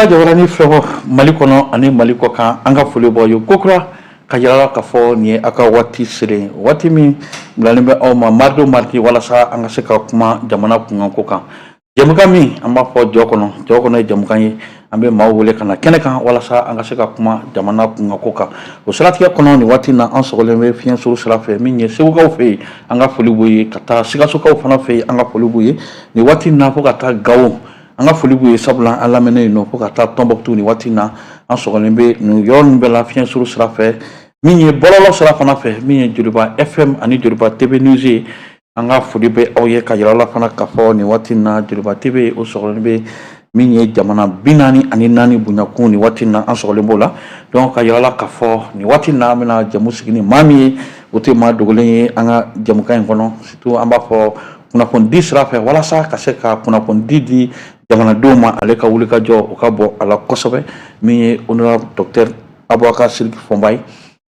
Joliba jabarani filɛbɔ Mali kɔnɔ ani Mali kɔ kan, an ka foli bɔ ye kokura ka yira k'a fɔ nin ye aw ka waati selen, waati min bilalen bɛ aw ma mardi o mardi, walasa an ka se ka kuma jamana kunkanko kan. Jɛmukan min an b'a fɔ jɔ kɔnɔ, jɔ kɔnɔ ye jɛmukan ye, an bɛ maaw wele ka na kɛnɛ kan walasa an ka se ka kuma jamana kunkanko kan. O siratigɛ kɔnɔ, nin waati na, an sɔgɔlen bɛ fiɲɛ suru sira fɛ min ye Segukaw fɛ yen, an ka foli b'u ye, ka taa Sikasokaw fana fɛ yen, an ka foli b'u ye nin waati na, fo ka taa Gawo, an ka foli b'u ye, sabula an lamɛnnen yen nɔ, fo ka taa Tɔnbɔkutu. Nin waati na, an sɔgɔlen bɛ nin yɔrɔ ninnu bɛɛ la fiɲɛ suru sira fɛ. Min ye bɔlɔlɔ sira fana fɛ, min ye Joliba FM ani Joliba TV News ye, an ka foli bɛ aw ye. Ka yira la fana k'a fɔ nin waati na, Joliba TV, o sɔgɔlen bɛ min ye jamana 44 bonyakun, nin waati na an sɔgɔlen b'o la. Donc ka yira la k'a fɔ nin waati na, an bɛna jamu sigi ni maa min ye, o tɛ maa dogolen ye an ka jamukan in kɔnɔ, surtout an b'a fɔ kunnafonidi sira fɛ, walasa ka se ka kunnafonidi di jamanadenw ma. Ale ka wulikajɔ o ka bɔ a la kosɛbɛ. Min ye honorable docteur Aboubacar Sidiki Fɔnba ye,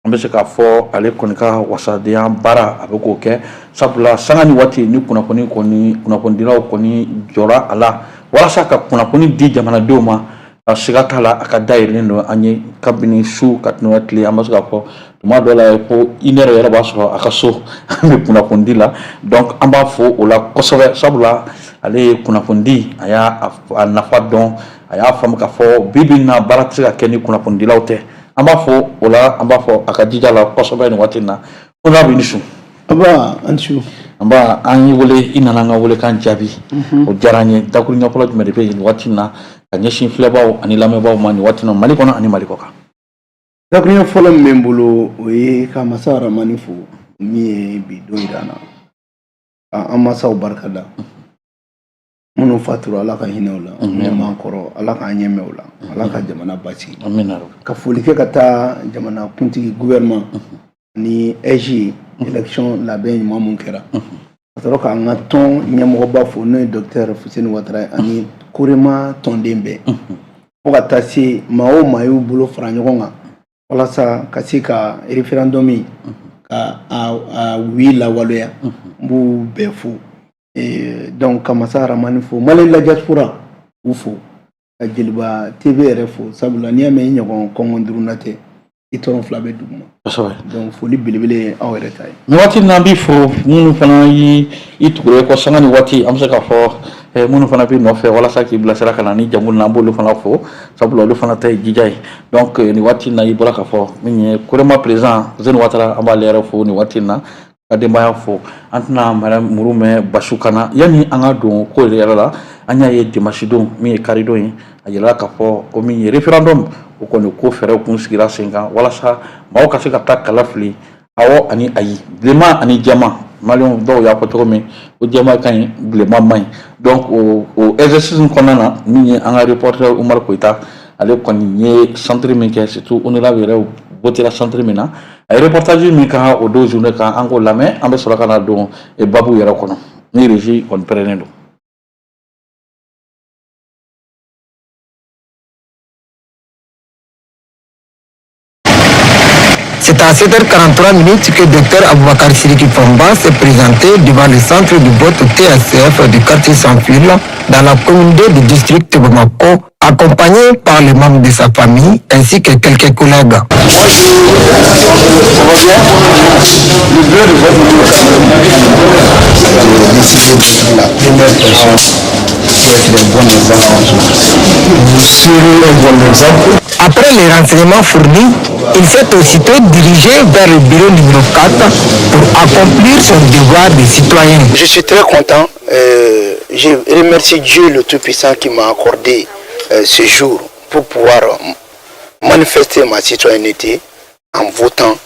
an bɛ se k'a fɔ ale kɔni ka wasadenya baara, a bɛ k'o kɛ, sabula sanga ni waati ni kunnafoni kɔni, kunnafonidilaw kɔni jɔra a la walasa ka kunnafoni di jamanadenw ma, a siga t'a la, a ka dayɛlɛlen don an ye kabini su ka tɛmɛ tile. An bɛ se k'a fɔ tuma dɔ la ko 1 heure yɛrɛ b'a sɔrɔ a ka so, an bɛ kunnafonidi la. Donc an b'a fo o la kosɛbɛ, sabula ale ye kunnafonidi, a y'a a nafa dɔn, a y'a faamu k'a fɔ bi bi in na, baara tɛ se ka kɛ ni kunnafonidilaw tɛ. An b'a fɔ o la, an b'a fɔ a ka jija la kosɛbɛ nin waati in na. Honorable, i ni su. Aba, an su. An b'a an y'i wele, i nana an ka welekan jaabi, o diyara an ye. Dakuru ɲɛ fɔlɔ jumɛn de bɛ yen nin waati in na ka ɲɛsin filɛbaw ani lamɛnbaaw ma nin waati in na, Mali kɔnɔ ani Mali kɔ kan? Dakuruɲɛ fɔlɔ min bɛ n bolo, o ye ka masa Ramani fo min ye bi don yira an na, ka an masaw barika da, minnu fatura, Ala ka hinɛ u la, minnu b'an kɔrɔ, Ala k'an ɲɛmɛ u la, Ala ka jamana basigi. Amina. Ka foli kɛ ka taa jamana kuntigi, gouvernement ni AIGE, élection labɛn ɲuman mun kɛra, ka sɔrɔ k'an ka tɔn ɲɛmɔgɔba fo, n'o ye docteur Fuseni Watara ye, ani Korema tɔnden bɛɛ, fo ka taa se maa o maa y'u bolo fara ɲɔgɔn kan walasa ka se ka référendum ka a oui lawaleya, n b'u bɛɛ fo. Donc ka masa Ramani fo, Mali la diaspora u fo, ka Joliba TV yɛrɛ fo, sabula n'i y'a mɛn i ɲɔgɔn kɔngɔn duruna tɛ, i tɔrɔ fila bɛ duguma. Donc foli belebele ye aw yɛrɛ ta ye. Nin waati in na, an b'i fo, minnu fana y'i i tugura i kɔ sanga ni waati, an bɛ se k'a fɔ minnu fana b'i nɔfɛ walasa k'i bilasira ka na ni jamu na, an b'olu fana fo, sabula olu fana ta ye jija ye. Donc nin waati in na, i bɔra k'a fɔ min ye Korema président Zeni Watara, an b'ale yɛrɛ fo nin waati in na, ka denbaya fo. An tɛna mara muru mɛn basu kana. Yanni an ka don ko yɛrɛ la, an y'a ye dimanche don min ye karidon ye, a yirala k'a fɔ ko min ye référendum, o kɔni ko fɛɛrɛw kun sigira sen kan walasa maaw ka se ka taa kala fili awɔ ani ayi, bilenman ani jɛman. Maliyɛnw dɔw y'a fɔ cogo min ko jɛman ka ɲi, bilenman man ɲi. Donc o exercice kɔnɔna na, min ye an ka reporter Umar Koyita, ale kɔni ye centre min kɛ, surtout honorable yɛrɛ votera centre min na, a ye reportage min kan o don journée kan, an k'o lamɛn, an bɛ sɔrɔ ka na don babu yɛrɛ kɔnɔ ni régie kɔni pɛrɛnnen don. C'est à 7h43 minutes que Dr Aboubacar Sidiki Fomba s'est présenté devant le centre de vote TSF du quartier Sans-Fil dans la commune 2 du district de Bamako, accompagné par les membres de sa famille ainsi que quelques collègues. Ça va bien? Le bureau de vote numéro 4. J'ai décidé d'être la première personne pour être un bon exemple aux autres. Vous serez un bon exemple. Après les renseignements fournis, il s'est aussitôt dirigé vers le bureau numéro 4 pour accomplir son devoir de citoyen. Je suis très content. Je remercie Dieu le Tout-Puissant qui m'a accordé ce jour pour pouvoir manifester ma citoyenneté en votant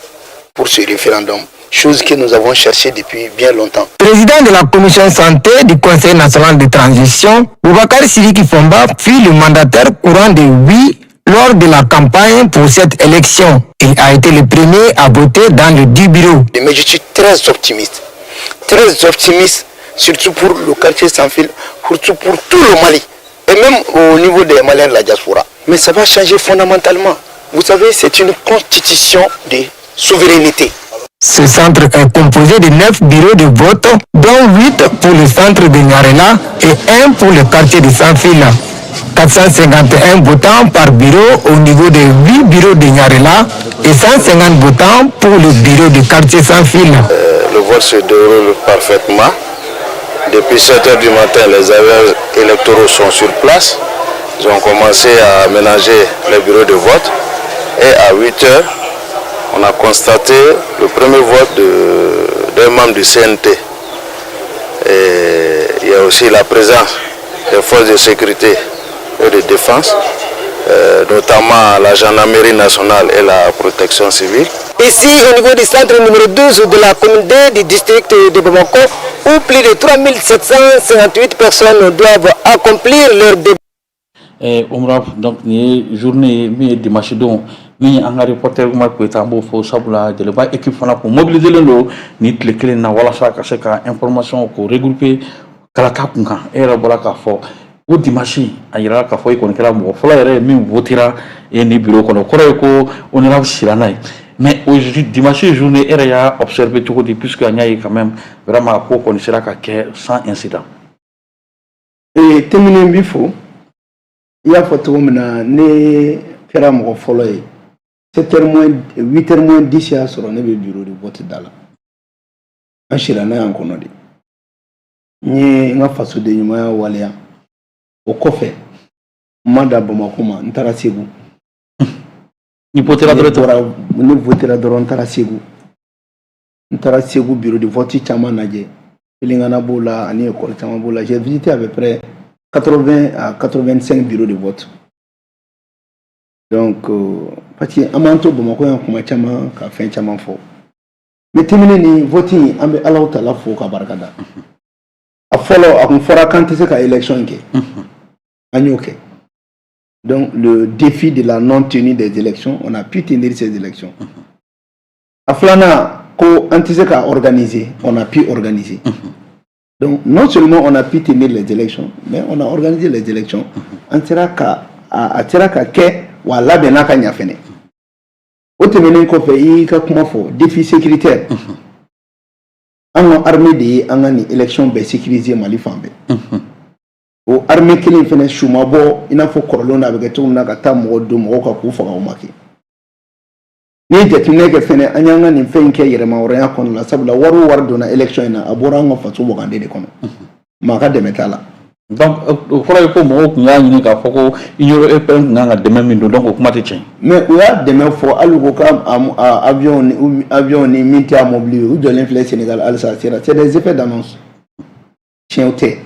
pour ce référendum, chose que nous avons cherchée depuis bien longtemps. Président de la commission santé du Conseil national de transition, Boubacar Sidiki Fomba fut le mandataire courant de oui lors de la campagne pour cette élection. Il a été le premier à voter dans le 10 bureau. Mais je suis très optimiste, surtout pour le quartier sans fil, surtout pour tout le Mali, et même au niveau des Maliens de la diaspora. Mais ça va changer fondamentalement. Vous savez, c'est une constitution de souveraineté. Ce centre est composé de 9 bureaux de vote, dont 8 pour le centre de Niarela et 1 pour le quartier de Sanfil. 451 votants par bureau au niveau des 8 bureaux de Niarela et 150 votants pour le bureau du quartier sans fil. Le vote se déroule parfaitement. Depuis 7 heures du matin, les agents électoraux sont sur place. Ils ont commencé à aménager les bureaux de vote. Et à 8 heures, on a constaté le premier vote d'un membre du CNT. Et il y a aussi la présence des forces de sécurité et de défense, notamment la gendarmerie nationale et la protection civile. Ici, au niveau du centre numéro 12 de la commune du district de Bamako, où plus de 3758 personnes doivent accomplir leur devoir. Omra, donc nin ye journée ye min ye dimanche don min ye an ka reporter Umar Koyita, an b'o fɔ sabula Joliba équipe fana kun mobilisé len don nin tile kelen na walasa ka se ka information k'o regrouper kalata kun kan. E yɛrɛ bɔra k'a fɔ ko dimanche a yirala k'a fɔ i kɔni kɛra mɔgɔ fɔlɔ yɛrɛ ye min votera e ni bureau kɔnɔ, o kɔrɔ ye ko honorable sira n'a ye. Mais aujourd'hui, dimanche journée, e yɛrɛ y'a observé cogo di? Puisque an y'a ye quand même vraiment a ko kɔni sera ka kɛ sans incident. Ee, Temini, n b'i fo. I y'a fɔ cogo min na, ne kɛra mɔgɔ fɔlɔ ye. 7 heures moins, 8 heures moins 10 y'a sɔrɔ ne bɛ bureau de vote da la. An sira n'a y'an kɔnɔ de. N ye n ka fasoden ɲumanya waleya. O kɔfɛ, n ma da Bamakɔ ma, n taara Segu. Ni votera Ne dɔrɔn? bɔra, ne votera dɔrɔn, n taara Segu. N taara Segu, bureau de vote caman lajɛ. Pelengana b'o la ani école caman b'o la. J'ai visité à peu près 80 à 85 bureaux de vote. Donc parce que an b'an to Bamakɔ yan kuma caman ka fɛn caman fɔ. Mais Temini, ni vote in, an bɛ Alahu Taala fo ka barika da. A fɔlɔ, a kun fɔra k'an tɛ se ka élection kɛ. An y'o kɛ. Donc le défi de la non-tenue des élections, on a pu tenir ces élections. A filanan, ko an tɛ se ka organiser, on a pu organiser. Donc non seulement on a pu tenir les élections, mais on a organisé les élections. An sera ka a sera ka kɛ wa a labɛnna ka ɲa fɛnɛ. O tɛmɛnen kɔfɛ, i y'i ka kuma fɔ, défi sécuritaire. An ka armée de ye an ka nin élection bɛɛ sécuriser Mali fan bɛɛ. O armée kelen fɛnɛ, su ma bɔ i n'a fɔ kɔrɔlenw na, a bɛ kɛ cogo min na, ka taa mɔgɔ don mɔgɔw kan k'u faga, o ma kɛ. N'i ye jateminɛ kɛ fɛnɛ, an y'an ka nin fɛn in kɛ yɛrɛmahɔrɔnya kɔnɔ la, sabula wari o wari donna élection in na, a bɔra an ka faso wagande de kɔnɔ, maa ka dɛmɛ t'a la. Donc o kɔrɔ ye ko mɔgɔw tun y'a ɲini k'a fɔ ko Union européenne tun kan ka dɛmɛ min don, donc o kuma tɛ tiɲɛ. Mais u y'a dɛmɛ fɔ, hali u ko k'a avion ni min tɛ a mobili ye, u jɔlen filɛ Sénégal halisa, a sera. C'est des effets d'annonce, tiɲɛw tɛ.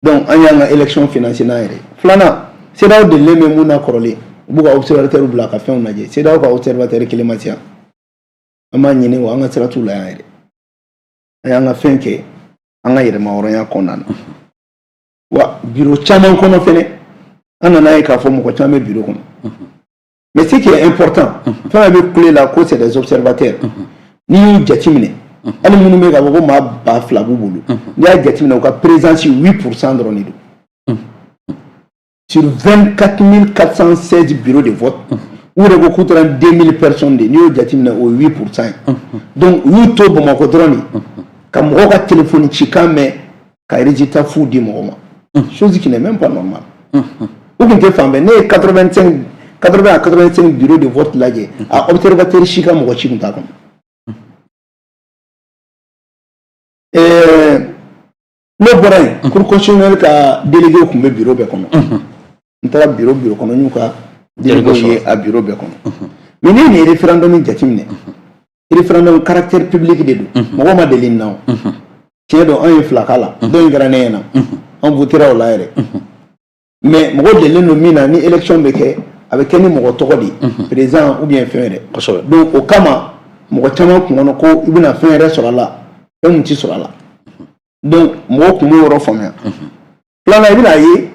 Donc an y'an ka élection financé n'an yɛrɛ ye. Filanan, CEDEAO delilen bɛ mun na kɔrɔlen, u b'u ka observateur bila ka fɛnw lajɛ. CEDEAO ka observateur kelen ma se yan. An b'a ɲini wa an ka sira t'u la yan yɛrɛ. An y'an ka fɛn kɛ an ka yɛrɛmahɔrɔnya kɔnɔna na. Wa bureau caman kɔnɔ fɛnɛ, an nana ye k'a fɔ mɔgɔ caman bɛ bureau kɔnɔ. Mais ce qui est important, fɛn bɛ kule la ko c'est des observateurs, n'i y'u jateminɛ, hali minnu bɛ k'a fɔ ko maa 2000 b'u bolo, n'i y'a jateminɛ, u ka présence 8% dɔrɔn de don sur 24 416 bureaux de vote. U yɛrɛ ko k'u taara 2000 personnes de, n'i y'o jateminɛ, o ye 8% ye. Donc u y'u to Bamakɔ dɔrɔn de ka mɔgɔw ka téléphone cikan mɛn ka résultat fu di mɔgɔ ma, chose qui n'est même pas normale. U tun tɛ fan bɛɛ. Ne ye 85, 80 à 85 bureaux de vote lajɛ, a observateur si ka mɔgɔ ci tun t'a kɔnɔ. N'o bɔra yen, cour constitutionnelle ka délégué tun bɛ bureau bɛɛ kɔnɔ. N taara bureau kɔnɔ, n y'u ka délégué ye a bureau bɛɛ kɔnɔ. Mais n'i ye nin référendum jateminɛ, référendum caractère public de don, mɔgɔ ma deli nin na. O tiɲɛ don, an ye fila k'a la, dɔ in kɛra ne ɲɛna, an votera o la yɛrɛ. Mais mɔgɔ delilen don min na, ni élection bɛ kɛ, a bɛ kɛ ni mɔgɔ tɔgɔ de ye, président ou bien fɛn wɛrɛ. Donc o kama, mɔgɔ caman kun kɔnɔ ko i bɛna fɛn wɛrɛ sɔrɔ a la, fɛn mun ti sɔrɔ a la. Donc mɔgɔw kun b'o yɔrɔ faamuya. Filanan, i bɛna ye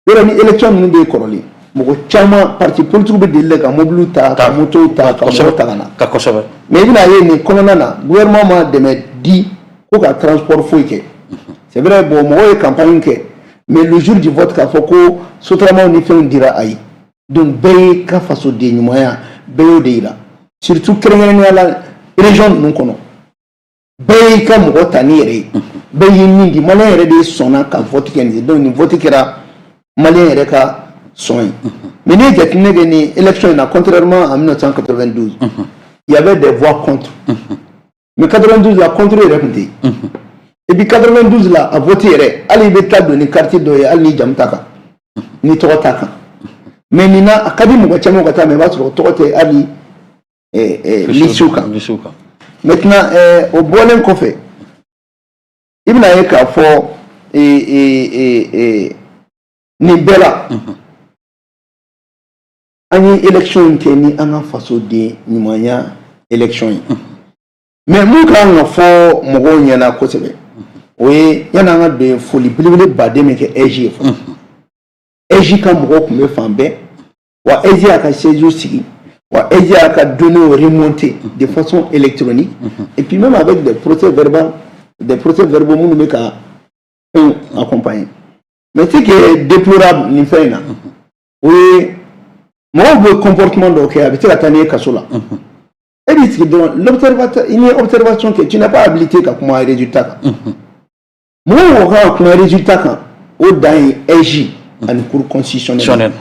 yɔrɔ ni élection ninnu bɛ kɔrɔlen, mɔgɔ caman, parti politique bɛ deli ka mobiliw ta, ka motow ta, ka mɔgɔw ta ka na. Ka kosɛbɛ. Mais i bɛna ye nin kɔnɔna na, gouvernement ma dɛmɛ di ko ka transport foyi kɛ. C'est vrai, bon, mɔgɔw ye campagne kɛ, mais le jour du vote, k'a fɔ ko sotaramaw ni fɛnw dira, ayi. Donc bɛɛ ye ka fasoden ɲumanya, bɛɛ y'o de yira, surtout kɛrɛnkɛrɛnnenya la région ninnu kɔnɔ. Bɛɛ y'i ka mɔgɔ ta n'i yɛrɛ ye, bɛɛ y'i min di. Malien yɛrɛ de sɔnna ka vote kɛ nin ye. Donc nin vote kɛra Malien yɛrɛ ka sɔn ye. Mais n'i ye jateminɛ kɛ nin élection in na, contrairement à 1992, il y avait des voix contre, mais 92 la, contre yɛrɛ tun tɛ yen. Et puis 92 la, a vote yɛrɛ, hali i bɛ taa don ni carte dɔ ye, hali ni jamu t'a kan, ni tɔgɔ t'a kan. Mais nin na, a ka di mɔgɔ caman ka taa, mais i b'a sɔrɔ tɔgɔ tɛ hali liste kan. Liste kan. Maintenant, o bɔlen kɔfɛ, i bɛna ye k'a fɔ nin bɛɛ la, an ye élection in kɛ ni an ka fasoden ɲumanya élection ye. Mais mun kan ka fɔ mɔgɔw ɲɛna kosɛbɛ, o ye yanni an ka don, foli belebele baden min kɛ AIGE ye fɔlɔ. AIGE ka mɔgɔw tun bɛ fan bɛɛ wa. AIGE y'a ka siège sigi wa, AIGE y'a ka données remonter de façon électronique et puis même avec des procès verbaux minnu bɛ ka fɛnw accompagner. Mais ce qui est déplorable nin fɛn in na, o ye mɔgɔw bɛ comportement dɔw kɛ, a bɛ se ka taa n'i ye kaso la. E b'i sigi dɔrɔn, l'observateur, i ni observation kɛ, tu n'es pas habilité ka kuma résultat kan. Mɔgɔ o mɔgɔ kan ka kuma résultat kan, o dan ye AIGE ani Cour constitutionnelle.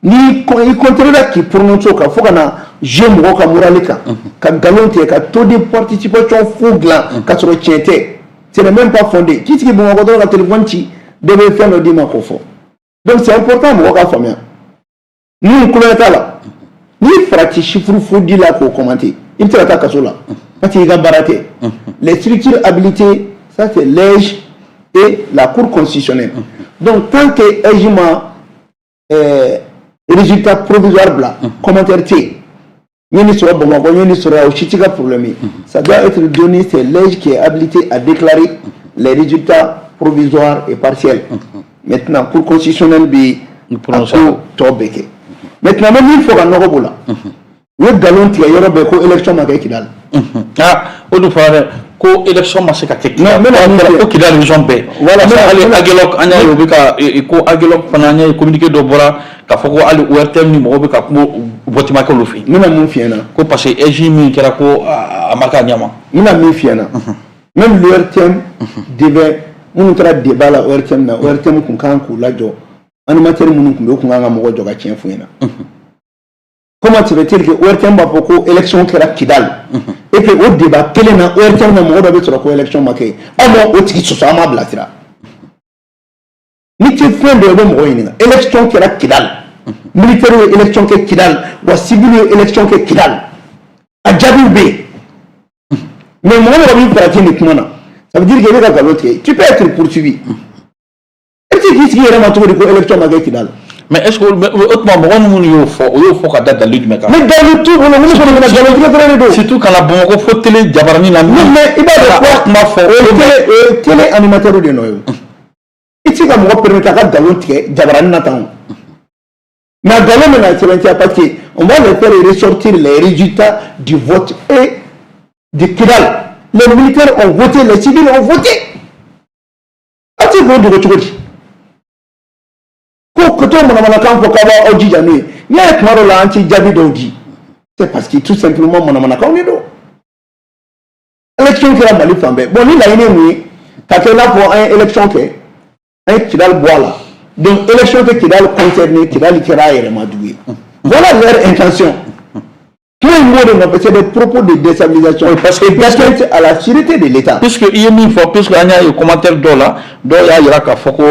Ni i continuera k'i prononcer o kan fo ka na jouer mɔgɔw ka morale kan, ka nkalon tigɛ, ka taux de participation faux dilan ka sɔrɔ tiɲɛ tɛ, ce n'est même pas fondé, k'i sigi Bamakɔ dɔrɔn ka téléphone ci, dɔ bɛ fɛn dɔ d'i ma k'o fɔ. Donc c'est important mɔgɔ ka faamuya, ni kulonkɛ t'a la, n'i farati chiffre faux di la k'o commenter, i bɛ se ka taa kaso la, parce que i ka baara tɛ. Les structures habilitées, ça c'est l'AIGE et la Cour constitutionnelle. Donc tant que AIGE ma résultat provisoire bila, commentaire tɛ yen. N ye nin sɔrɔ Bamakɔ, n ye nin sɔrɔ yan, o si t'i ka problème ye. Ça doit être donné, c'est l'AIGE qui est habilité à déclarer les résultats provisoires et partiels. Maintenant, Cour constitutionnelle bɛ a ko tɔ bɛɛ kɛ. Maintenant, n bɛ min fɔ ka nɔgɔ b'o la, u ye nkalon tigɛ yɔrɔ bɛɛ ko élection ma kɛ Kidali. Ah, o dun fɔra dɛ ko élection ma se ka kɛ. Non, n bɛna min fɔ ko Kidali région bɛɛ. Voilà. Hali Aguelhok, an y'a ye u bɛ ka ko Aguelhok fana, an y'a ye communiqué dɔ bɔra k'a fɔ ko hali ORTM ni mɔgɔw bɛ ka kuma, vote ma kɛ olu fɛ yen. N bɛna mun f'i ɲɛna? Ko parce que AIGE min kɛra, ko a ma kɛ a ɲɛ ma. N bɛna min f'i ɲɛna, même l'ORTM devait, minnu taara débat la ORTM na, ORTM kun kan k'u lajɔ, animateur minnu tun bɛ yen, u kun kan ka mɔgɔ jɔ ka tiɲɛ f'u ɲɛna. Comment se fait-il que ORTM b'a fɔ ko élection kɛra Kidali et que o débat kelen na, ORTM na, mɔgɔ dɔ bɛ sɔrɔ ko élection ma kɛ? Aw ma o tigi sɔsɔ, an m'a bilasira. Ni tɛ fɛn dɔ ye, i bɛ mɔgɔ ɲininka. Élection kɛra Kidali, militaire ye élection kɛ Kidali wa, civil ye élection kɛ Kidali, a jaabiw bɛ yen. Mais mɔgɔ mɔgɔ b'i farati nin kuma na, ça veut dire que i bɛ ka nkalon tigɛ, tu peux être poursuivi. E bɛ se k'i sigi i yɛrɛ ma cogo di ko élection ma kɛ Kidali? Mais est ce que o tuma mɔgɔ minnu y'o fɔ, o y'o fɔ ka da dalilu jumɛn kan? Ni dalilu t'u bolo, minnu kɔni bɛna nkalon tigɛ dɔrɔn de don. Surtout ka na Bamakɔ fo télé jabaranin na. Non, mais i b'a dɔn ko kuma fɔ. O ye télé animateur de nɔ ye. O i tɛ se ka mɔgɔ permettre a ka nkalon tigɛ jabaranin na tan o. Mais nkalon bɛna sɛbɛntiya parce que on va les faire ressortir les résultats du vote et de Kidal. Les militaires ont voté, les civils ont voté. Aw tɛ k'o dogo cogo di? Ko ka to manamanakan fɔ k'aw b'aw jija n'o ye. N'i y'a ye tuma dɔw la an tɛ jaabi dɔw di, c'est parce que tout simplement manamanakanw de don. Élection kɛra Mali fan bɛɛ. Bon, ni laɲini ye mun ye? Ka kɛ i n'a fɔ an ye élection kɛ, an ye Kidali bɔ a la, donc élection tɛ Kidali concerné, Kidali kɛra a yɛrɛma dugu ye. Voilà leur intention. Kuma in b'o de nɔfɛ, c'est des propos de déstabilisation parce que d'atteinte à la sûreté de l'État. Puisque i ye min fɔ, puisque an y'a ye commentaire dɔw la, dɔw y'a jira k'a fɔ ko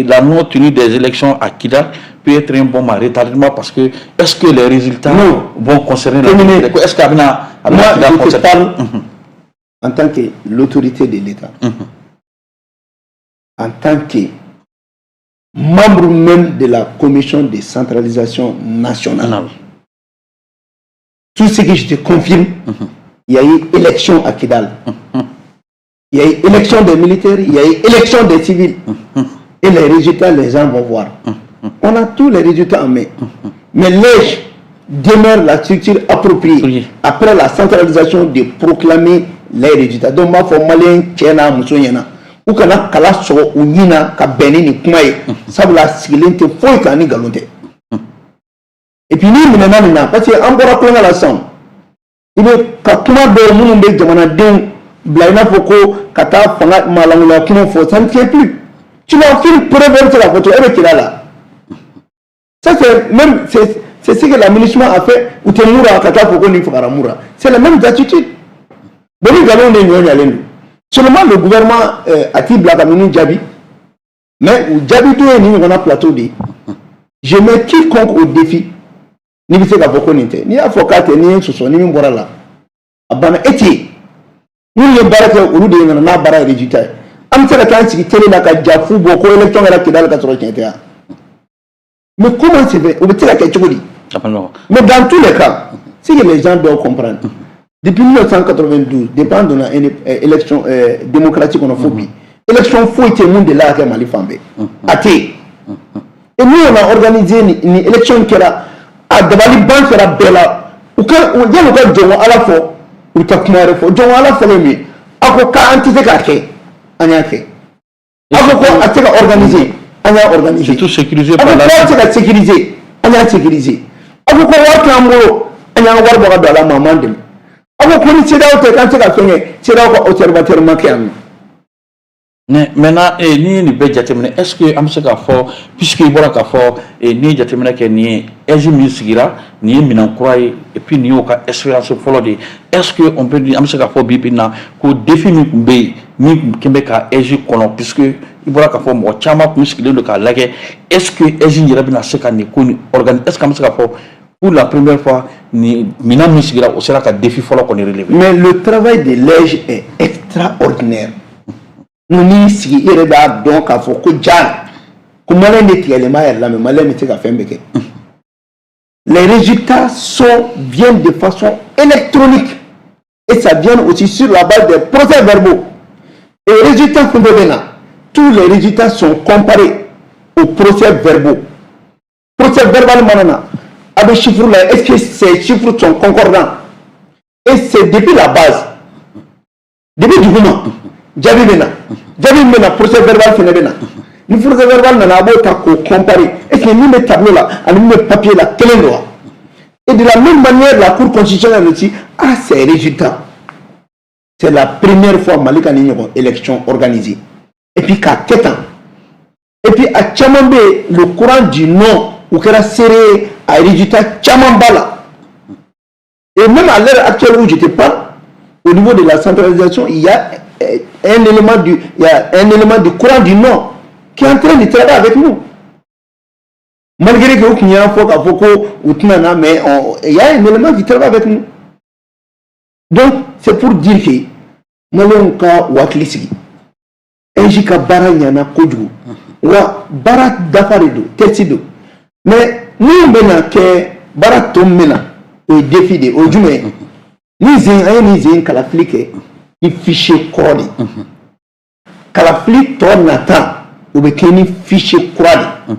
la non tenue des élections à Kidal peut être un bon retardement, parce que est-ce que les résultats Non. vont concerner la Terminé. est-ce que a bɛna a bɛna Moi, Kidal je te concerner? parle en tant que l'autorité de l'État, en tant que membre même de la commission de centralisation nationale. Non. Tout ce que je te confirme, il y a eu élection à Kidal. Il y a eu élection des militaires, il y a eu élection des civils. Et les résultats, les gens vont voir. On a tous les résultats en main. Mais l'AIGE demeure la structure appropriée après la centralisation de proclamer les résultats. Donc, n b'a fɔ Malien cɛ n'a muso ɲɛna, u kana kala sɔgɔ u ɲin na ka bɛn ni nin kuma ye, sabula a sigilen tɛ foyi kan ni nkalon tɛ. Et puis n'i minɛna nin na, parce que an bɔra kulonkɛ la sisan, i bɛ ka kuma dɔw minnu bɛ jamanadenw bila i n'a fɔ ko ka taa fanga maalankolon kuma fɔ, ça ne tient plus. Tu n'as aucune preuve, bɛ se k'a fɔ cogo e bɛ Kidali la. Ça, c'est même, c'est ce que la MINUSMA a fait. U tɛ Mura ka taa fɔ ko nin fagara Mura. C'est la même attitude. Bon, ni nkalon de ɲɔ ɲalen don. Seulement le gouvernement a t'i bila ka ninnu jaabi. Mais u jaabi don ye nin ɲɔgɔnna plateau de ye. Je mets quiconque au défi. N'i bɛ se k'a fɔ ko nin tɛ. N'i y'a fɔ k'a tɛ, n'i ye n sɔsɔ ni min bɔra la, a banna, e tɛ yen. Minnu ye baara kɛ, olu de nana n'a baara résultat ye. An bɛ se ka taa an sigi télé la ka ja fu bɔ ko élection kɛra Kidali ka sɔrɔ tiɲɛ tɛ yan. Mais comment c'est fait? O bɛ se ka kɛ cogo di? Mais dans tous les cas, ce que les gens doivent comprendre, depuis 1992, depuis an donna élection démocratique kɔnɔ fo bi, élection foyi tɛ mun delila ka kɛ Mali fan bɛɛ. A tɛ yen. Et nous, on a organisé ni élection kɛra, a dabali ban kɛra bɛɛ la. U ka yanni u ka jɔn Ala fɔ, u bɛ taa kuma wɛrɛ fɔ. Jɔn Ala fɔlɔ ye min ye? A ko k'an tɛ se k'a kɛ, an y'a kɛ. A ko ko a tɛ se ka organiser, an y'a organiser. Surtout sécurisé. A ko k'a tɛ se ka sécuriser, an y'a sécuriser. A ko ko wari t'an bolo, an y'an ka wari bɔ ka don a la, maa m'an dɛmɛ. A ko ko ni CEDEAO tɛ k'an tɛ se ka fɛn kɛ, CEDEAO ka observateur ma kɛ yan nɔ. Mais maintenant, n'i ye nin bɛɛ jateminɛ, est ce que an bɛ se k'a fɔ, puisque i bɔra k'a fɔ, n'i ye jateminɛ kɛ, nin ye AIGE min sigira, nin ye minɛn kura ye, et puis nin y'o ka expérience fɔlɔ de ye, est ce que on peut dire, an bɛ se k'a fɔ bi bi in na ko défi min tun bɛ yen, min tun kɛn bɛ ka AIGE kɔnɔ, puisque i bɔra k'a fɔ mɔgɔ caman tun sigilen don k'a lajɛ, est ce que AIGE yɛrɛ bɛna se ka nin ko nin organiser, est ce que an bɛ se k'a fɔ pour la première fois nin minɛn min sigira, o sera ka défi fɔlɔ kɔni relever? Mais le travail de l'AIGE est extraordinaire. N'i sigi, i yɛrɛ b'a dɔn k'a fɔ ko ja ko malien de tigɛlen b'a yɛrɛ la, mais malien bɛ se ka fɛn bɛɛ kɛ. Les résultats viennent de façon électronique et ça vient aussi sur la base des procès verbaux. Et résultats fɛn bɛɛ bɛ na, tous les résultats sont comparés aux procès verbaux. Procès verbal mana na, a bɛ chiffre la, est-ce que ces chiffres sont concordants? Et c'est depuis la base, depuis duguma, jaabi bɛ na, jaabi min bɛ na, procès verbal fɛnɛ bɛ na. Ni procès verbal nana, a b'o ta k'o comparer, est-ce que min bɛ tableau la ani min bɛ papier la, kelen don wa? Et de la même manière, la Cour constitutionnelle aussi a ses résultats. C'est la première fois Mali ka nin ɲɔgɔn élection organisée et puis k'a kɛ tan. Et puis a caman bɛ yen, le courant du non, u kɛra seere ye a résultat caman b'a la. Et même à l'heure actuelle où je te parle, au niveau de la centralisation, il y a un élément du courant du non qui est en train de travailler avec nous. Malgré que u tun y'a fɔ k'a fɔ ko u tɛna na, mais il y a un élément qui travaille avec nous. Donc c'est pour dire que maliyɛnw ka u hakili sigi. AIGE ka baara ɲɛna kojugu wa, baara dafa de don, test don. Mais minnu bɛna kɛ baara tɔ min bɛ na, o ye défi de ye. O ye jumɛn ye? Ni zen an ye nin zen kalafili kɛ ni fichier kɔrɔ de ye, kalafili tɔ nata, o bɛ kɛ ni fichier kura de ye.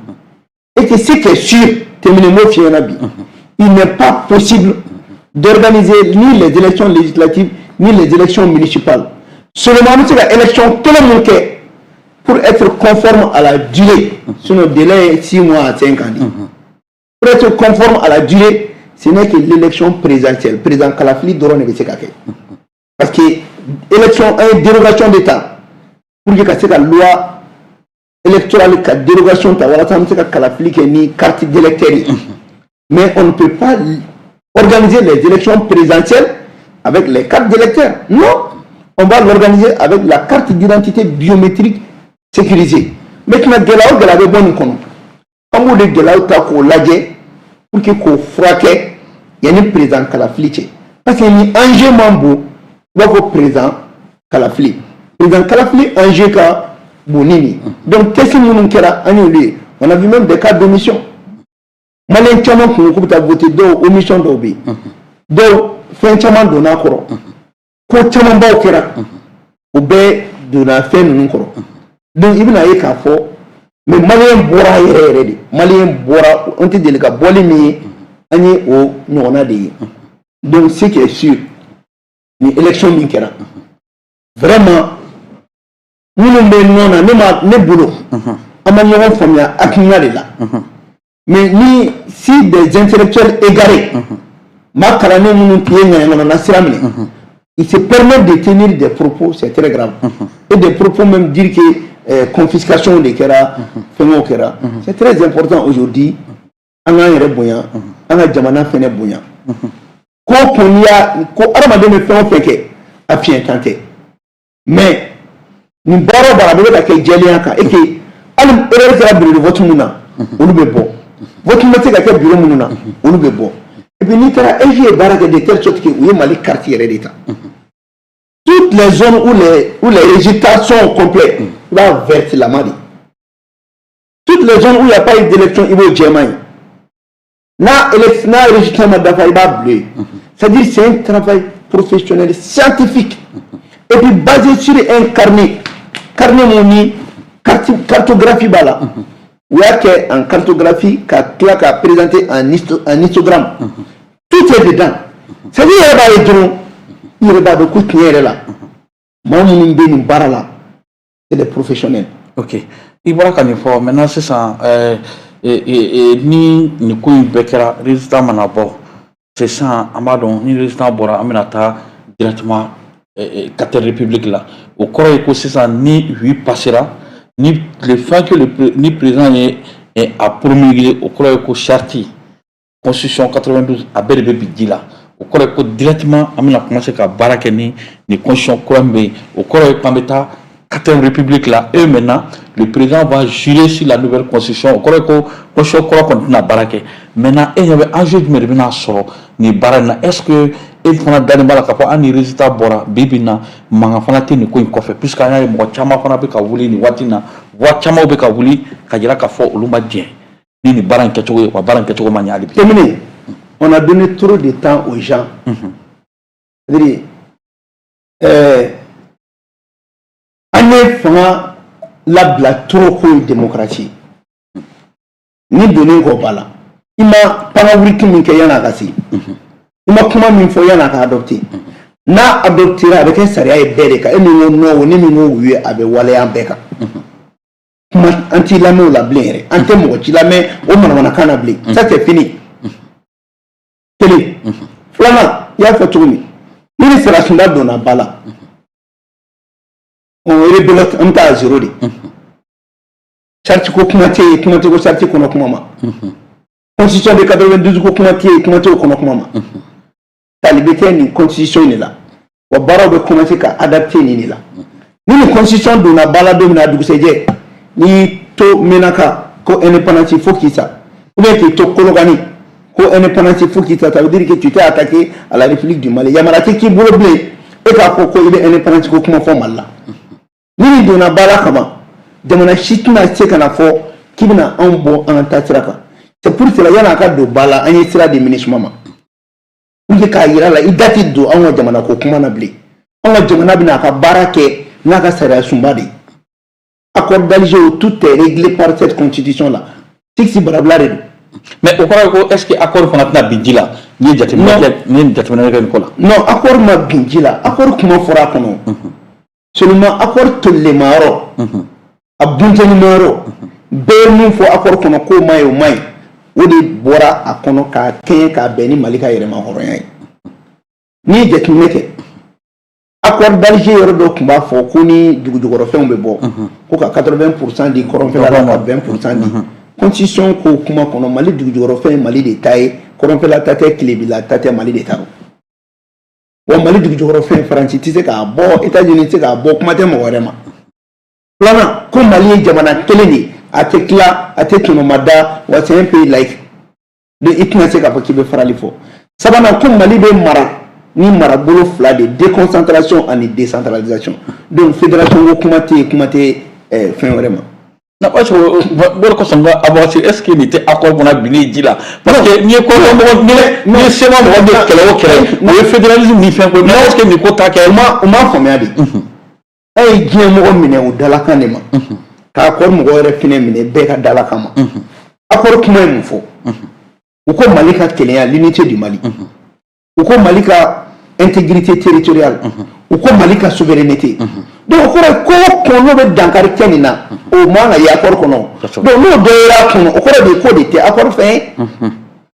Et que ce qui est sûr, tɛmɛnen m'o f'i ɲɛna bi, il n'est pas possible d'organiser ni les élections législatives ni les élections municipales. Seulement an bɛ se ka élection kelen mun kɛ pour être conforme à la durée, sinon délai est 6 mois à 5 ans, pour être conforme à la durée, ce n'est que l'élection présidentielle. Président kalafili dɔrɔn de bɛ se ka kɛ, parce que élection, an ye dérogation de ta pour que ka se ka loi électorale ka dérogation ta walasa an bɛ se ka kalafili kɛ ni carte d'électeur ye. Mais on ne peut pas organiser les élections présidentielles avec les cartes d'électeurs. Non, on va l'organiser avec la carte d'identité biométrique sécurisée. Maintenant, gɛlɛya o gɛlɛya bɛ bɔ nin kɔnɔ, an b'o de gɛlɛyaw ta k'o lajɛ pour que k'o furakɛ yanni président kalafili cɛ, parce que ni enjeu man bon, i b'a fɔ président kalafili, président kalafili enjeu ka bon ni nin. Donc test minnu kɛra, an y'olu ye. On a vu même des cas d'omission. Maliyɛn caman kun ko k'u bɛ taa voter, dɔw omission dɔw bɛ yen, dɔw fɛn caman donna a kɔrɔ, ko camanbaw kɛra, o bɛɛ donna fɛn ninnu kɔrɔ. Donc i bɛna ye k'a fɔ, mais maliyɛn bɔra yɛrɛ yɛrɛ de, maliyɛn bɔra, an tɛ deli ka bɔli min ye, an ye o ɲɔgɔnna de ye. Donc ce qui est sûr, ni élection min kɛra, vraiment minnu bɛ ɲɔgɔn na, ne ma ne bolo, an ma ɲɔgɔn faamuya hakilina de la. Mais ni si des intellectuels égarés, maa kalannen minnu tun ye ŋanaŋana sira minɛ, ils se permettent de tenir des propos, c'est très grave, et des propos même dire que confiscation de kɛra, fɛngɛw kɛra. C'est très important aujourd'hui. An k'an yɛrɛ bonya, an ka jamana fɛnɛ bonya. Ko kɔni y'a ko adamaden bɛ fɛn o fɛn kɛ, a fiɲɛ kan tɛ. Mais nin baara o baara, a bɛɛ bɛ ka kɛ jɛlenya kan et que hali erreur kɛra bureau de vote mun na, olu bɛ bɔ. Vote ma se ka kɛ bureau minnu na, olu bɛ bɔ. Et puis n'i taara, AIGE ye baara kɛ de telle sorte que u ye Mali carte yɛrɛ de ta. Toutes les zones où les résultats sont complets, i b'a vert lama de. Toutes les zones où il n'y a pas eu d'élection, i b'o jɛman ye. N'a résultat ma dafa, i b'a bleu. C'est-à-dire, c'est un travail professionnel, scientifique, et puis basé sur un carnet, carnet mun ni cartographie b'a la. U y'a kɛ en cartographie ka tila k'a présenter en histogramme. Tout est dedans. C'est-à-dire, i yɛrɛ b'a ye dɔrɔn, i yɛrɛ b'a dɔn ko tiɲɛ yɛrɛ la, maa minnu bɛ nin baara la, c'est des professionnels. Ok, i bɔra ka nin fɔ. Maintenant sisan, ni nin ko in bɛɛ kɛra, résultat mana bɔ sisan, an b'a dɔn ni résultat bɔra, an bɛna taa directement quatrième république la. O kɔrɔ ye ko sisan ni oui passera, ni le fait que ni président ye a promulgué, o kɔrɔ ye ko charte, constitution 92, a bɛɛ de bɛ bin ji la. O kɔrɔ ye ko directement an bɛna commencer ka baara kɛ ni nin constitution kura min bɛ yen. O kɔrɔ ye k'an bɛ taa quatrième république la. Et maintenant, le président va jurer sur la nouvelle constitution. O kɔrɔ ye ko constitution kura kɔni tɛna baara kɛ. Maintenant, e ɲɛ bɛ enjeu jumɛn de bɛna sɔrɔ nin baara in na? Est ce que e fana dalen b'a la k'a fɔ hali ni résultat bɔra bi bi in na, mankan fana tɛ nin ko in kɔfɛ, puisque an y'a ye mɔgɔ caman fana bɛ ka wuli nin waati in na, voix caman bɛ ka wuli ka jira k'a fɔ olu ma jɛn ni nin baara in kɛcogo ye, wa baara in kɛcogo ma ɲɛ hali bi? Terminé. On a donné trop de temps aux gens. C'est-à-dire, an ye fanga labila trop ko ye démocratie. Ni donnen kɔ ba la, i ma panawuriki min kɛ yan'a ka se, i ma kuma min fɔ yan'a ka adopté, n'a adopté, a bɛ kɛ sariya ye bɛɛ de kan. E min ko non o, ni min ko oui, a bɛ waleya an bɛɛ kan. Kuma an t'i lamɛn o la bilen yɛrɛ, an tɛ mɔgɔ ci lamɛn o manamanakan na bilen. Ça, c'est fini. Kelen filanan, i y'a fɔ cogo min, ni ni sara donna ba la, on rebelote, an bɛ taa zéro de. Charte ko kuma tɛ yen, kuma tɛ ko charte kɔnɔ kuma ma. Constitution de 92 ko kuma tɛ yen, kuma tɛ o kɔnɔ kuma ma. Tali bɛ kɛ nin constitution in de la, wa baaraw bɛ commencer ka adapter nin de la. Ni nin constitution donna ba la don min na, a dugusɛjɛ, n'i y'i to Menaka ko indépendance fo k'i sa, ou bien k'i to Kolokani ko indépendance fo k'i sa, ça veut dire que tu t'es attaqué à la République du Mali. Yamaruya tɛ k'i bolo bilen e k'a fɔ ko i bɛ indépendance ko kuma fɔ Mali la. Ni nin donna ba la kaban, jamana si tɛna se ka na fɔ k'i bɛna anw bɔ an ka taa sira kan. C'est pour cela, yan'a ka don ba la, an ye sira di MINUSMA ma pour que k'a yira la, i da tɛ don anw ka jamana ko kuma na bilen. Anw ka jamana bɛna a ka baara kɛ n'a ka sariya sunba de ye. Accord d'Alger, tout est réglé par cette constitution là. Siksi barabila de don. Mais o kɔrɔ ye ko est ce que accord fana tɛna bin ji la n'i ye jateminɛ kɛ, n'i ye jateminɛ kɛ nin ko la? Non, accord ma bin ji la. Accord kuma fɔra a kɔnɔ seulement. Accord tolilenma yɔrɔ, a buntenima yɔrɔ, bɛɛ ye mun fɔ accord kɔnɔ k'o ma ɲi, o ma ɲi, o de bɔra a kɔnɔ k'a kɛɲɛ k'a bɛn ni Mali ka yɛrɛma hɔrɔnya ye. N'i ye jateminɛ kɛ, accord d'Alger yɔrɔ dɔ tun b'a fɔ ko ni dugujukɔrɔfɛnw bɛ bɔ, ko ka 80% di kɔrɔnfɛla la, ka 20% di. Constitution ko kuma kɔnɔ, Mali dugujukɔrɔfɛn ye Mali de ta ye, kɔrɔnfɛla ta tɛ, tilebila ta tɛ, Mali de ta don. Wa Mali dugujukɔrɔfɛn, Faransi tɛ se k'a bɔ, États-Unis tɛ se k'a bɔ, kuma tɛ mɔgɔ wɛrɛ ma. Filanan, ko Mali ye jamana kelen de ye, a tɛ tila, a tɛ tɔnɔmada, wa c'est un pays laïque, donc i tɛna se k'a fɔ k'i bɛ farali fɔ. Sabanan, ko Mali bɛ mara ni marabolo fila de, déconcentration ani décentralisation. Donc fédération ko kuma tɛ yen, kuma tɛ fɛn wɛrɛ ma. Na parce que o de kosɔn n ko avancé, est ce que nin tɛ accord fana binnen ji la? Parce que n'i ye kɔrɔfɔ mɔgɔ, n'i ye CMA mɔgɔ de kɛlɛ o kɛlɛ, o ye fédéralisme ni fɛn ko, mais est ce que nin ko ta kɛ? U ma faamuya de. An ye diɲɛ mɔgɔ minɛ o dalakan de ma, k'a accord mɔgɔ yɛrɛ fɛnɛ minɛ bɛɛ ka dalakan ma. Accord kuma ye mun fɔ? U ko Mali ka kelenya, l'unité du Mali. U ko Mali ka intégrité territoriale. U ko Mali ka souveraineté. Donc o kɔrɔ ye ko o ko n'o bɛ dankari kɛ nin na, o man ka ye accord kɔnɔ. Donc n'o dɔ yera a kɔnɔ, o kɔrɔ de ye k'o de tɛ accord fɛn ye.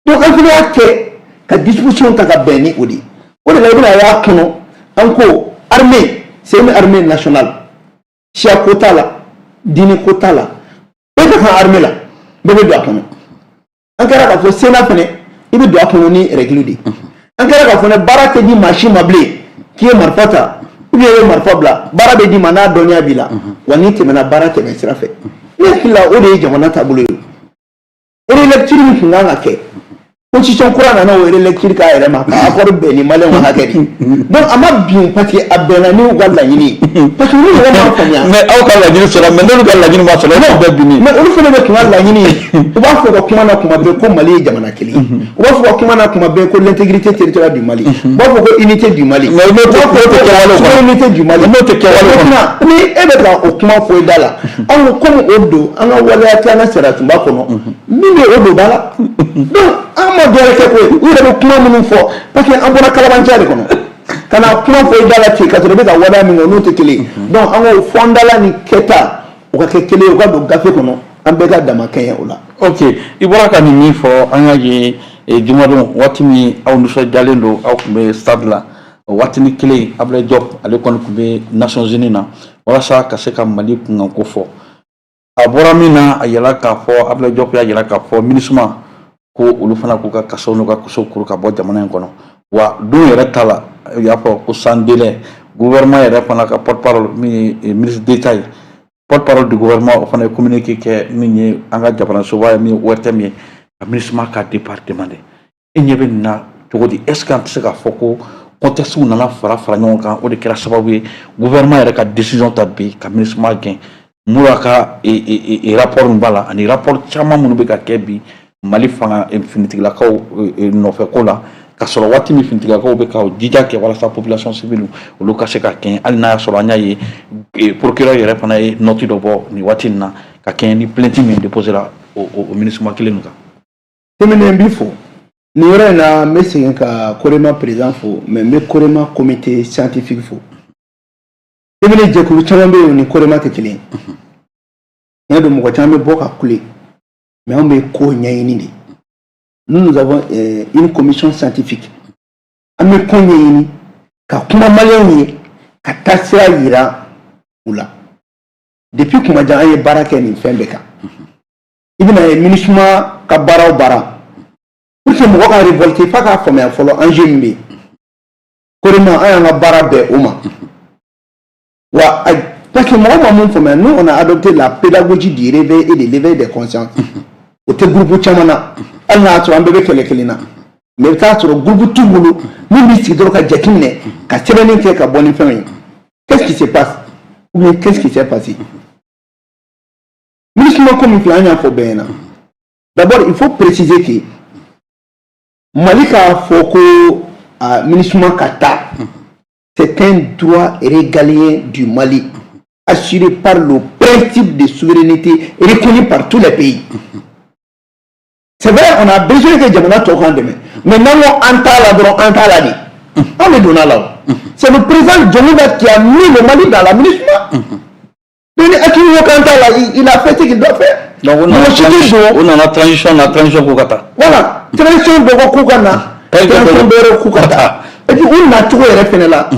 Donc an fana y'a kɛ ka disposition ta ka bɛn ni o de ye. O de la, i bɛna y'a kɔnɔ, an ko armée, c'est une armée nationale. Siya ko t'a la, diinɛ ko t'a la, bɛɛ ka kan armée la, bɛɛ bɛ don a kɔnɔ. An kɛra k'a fɔ Sénat fɛnɛ, i bɛ don a kɔnɔ ni règle de ye. An kɛra k'a fɔ ne baara tɛ di maa si ma bilen k'i ye marifa ta ou bien i ye marifa bila. Baara bɛ d'i ma n'a dɔnniya b'i la, wa n'i tɛmɛna baara tɛmɛ sira fɛ. Ne hakili la, o de ye jamana taabolo ye. Relecture min tun kan ka kɛ, constitution kura nana o relecture k'a yɛrɛ ma ka accord bɛn ni maliyɛnw ka hakɛ de. Donc a ma bin parce que a bɛnna ni u ka laɲini ye, parce que olu mɔgɔ m'a faamuya. Mais aw ka laɲini sɔrɔ, mais n'olu ka laɲini ma sɔrɔ, e bɛɛ binni. Mais olu fana bɛ tun ka laɲini ye, u b'a fɔ u ka kuma na kuma bɛɛ ko Mali ye jamana kelen ye, u b'a fɔ u ka kuma na kuma bɛɛ ko l'intégrité territoriale du Mali, u b'a fɔ ko unité du Mali. Mais n'o tɛ U b'a fɔ n'o tɛ ko kɛwale kɔnɔ. souveraineté du Mali. N'o tɛ kɛwale kɔnɔ. Maintenant, ni e bɛ ka o kuma fɔ i da la, anw ko komi o don an ka waleya tɛ an ka sariya sunba kɔnɔ min bɛ o don ba la. Donc an ma dɔ wɛrɛ kɛ koyi, u yɛrɛ bɛ kuma minnu fɔ, parce que an bɔra kalabanciya de kɔnɔ ka na kuma fɔ i da la ten ka sɔrɔ i bɛ ka waleya min kɛ, n'o tɛ kelen ye. Donc an ko fɔndala ni kɛta, o ka kɛ kelen ye, u ka don gafe kɔnɔ, an bɛɛ ka dama kɛɲɛ o la. Ok, i bɔra ka nin min fɔ, an y'a ye jumadon, waati min aw nisɔndiyalen don, aw tun bɛ stade la, o waatini kelen Abdoulaye Diop, ale kɔni tun bɛ Nations Unies na walasa ka se ka Mali kunkanko fɔ. A bɔra min na, a yɛlɛ k'a fɔ Abdoulaye Diop y'a yira k'a fɔ MINUSMA ko olu fana k'u ka kasaw n'u ka kasow kuru ka bɔ jamana in kɔnɔ. Wa don yɛrɛ ta la, u y'a fɔ ko sans délai, gouvernement yɛrɛ fana ka porte parole min ye ministre d'État ye, porte parole du gouvernement, o fana ye communiqué kɛ min ye an ka jamanasoba ye, min ye ORTM ye, ka MINUSMA ka départ demandé. E ɲɛ bɛ nin na cogo di? Est ce que an tɛ se k'a fɔ ko contexte nana fara fara ɲɔgɔn kan, o de kɛra sababu ye gouvernement yɛrɛ ka décision ta bi ka MINUSMA gɛn? Mura ka rapport min b'a la ani rapport caman minnu bɛ ka kɛ bi Mali fanga finitigilakaw nɔfɛ ko la, ka sɔrɔ waati min finitigilakaw bɛ ka jija kɛ walasa population civile olu ka se ka kɛɲɛ, hali n'a y'a sɔrɔ an y'a ye procureur yɛrɛ fana ye note dɔ bɔ nin waati in na ka kɛɲɛ ni plainte min déposé la o MINUSMA kelen nin kan? Tɛmɛnen, n b'i fo nin yɔrɔ in na. N bɛ segin ka Korema président fo, mais n bɛ Korema comité scientifique fo. Tɛmɛnen, jɛkulu caman bɛ yen, o ni Korema tɛ kelen ye. Tiɲɛ don, mɔgɔ caman bɛ bɔ ka kule, mais anw bɛ ko ɲɛɲini de. Nous, nous avons une commission scientifique. An bɛ ko ɲɛɲini ka kuma maliyɛnw ye, ka taa sira yira u la. Depuis kuma jan, an ye baara kɛ nin fɛn bɛɛ kan. I bɛna ye MINUSMA ka baara o baara, pour que mɔgɔ ka révolter, f'a k'a faamuya fɔlɔ enjeu min bɛ yen. Korema, an y'an ka baara bɛn o ma wa, parce que mɔgɔ ma mun faamuya, nous, on a adopté la pédagogie du réveil et de l'éveil des consciences. O tɛ groupe caman na, hali n'a y'a sɔrɔ an bɛɛ bɛ kɛlɛ kelen na, mais i bɛ taa sɔrɔ groupe t'u bolo min b'i sigi dɔrɔn ka jateminɛ, ka sɛbɛnni kɛ, ka bɔ ni fɛnw ye. Qu'est-ce qui se passe ou bien qu'est-ce qui s'est passé? MINUSMA ko min filɛ, an y'a fɔ bɛɛ ɲɛna. D'abord, il faut préciser que Mali k'a fɔ ko a MINUSMA ka taa, c'est un droit régalien du Mali assuré par le principe de souveraineté reconnu par tous les pays. C'est vrai, on a besoin que jamana tɔw k'an dɛmɛ, mais n'an ko an t'a la dɔrɔn, an t'a la de, an de donna la o. C'est le président Dioncounda qui a mis le Mali dans la MINUSMA. Donc ni Assimi ko k'an t'a la, il a fait ce qu'il doit faire. Donc o nana Mɔgɔ si tɛ don. O nana transition na, transition ko ka taa. Voilà, transition dɔ ko k'u ka na, transition dɔ wɛrɛ k'u ka taa. Et puis u nacogo yɛrɛ fɛnɛ la,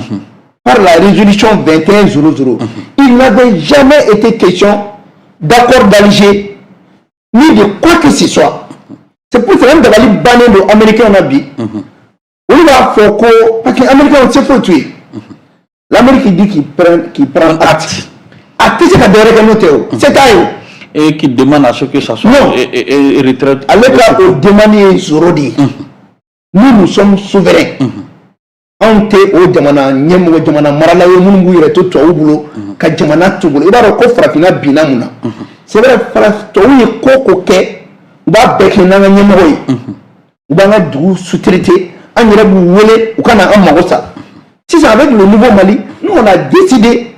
par la résolution 2100, il n'avait jamais été question d'accord d'Alger ni de quoi que ce soit. C'est pour cela dabali bannen don américains na bi. Olu b'a fɔ ko, parce que américains se foyi t'u ye. L'Amérique dit qu'il prend acte, a tɛ se ka dɔ wɛrɛ kɛ n'o tɛ o, se t'a ye o. Et qui demande à ce que ça soit Non. et retraite. Ale ka o demande ye zéro de ye. Nous, nous sommes souverains. Anw tɛ o jamana ɲɛmɔgɔ, jamana marala ye minnu b'u yɛrɛ to tubabuw bolo ka jamana t'u bolo. I b'a dɔn ko farafinna binna mun na? C'est vrai, tubabuw ye ko o ko kɛ, u b'a bɛɛ kɛ n'an ka ɲɛmɔgɔ ye, u b'an ka dugu sous-traiter, an yɛrɛ b'u wele u ka na an mago sa. Sisan, avec le nouveau Mali, nous, on a décidé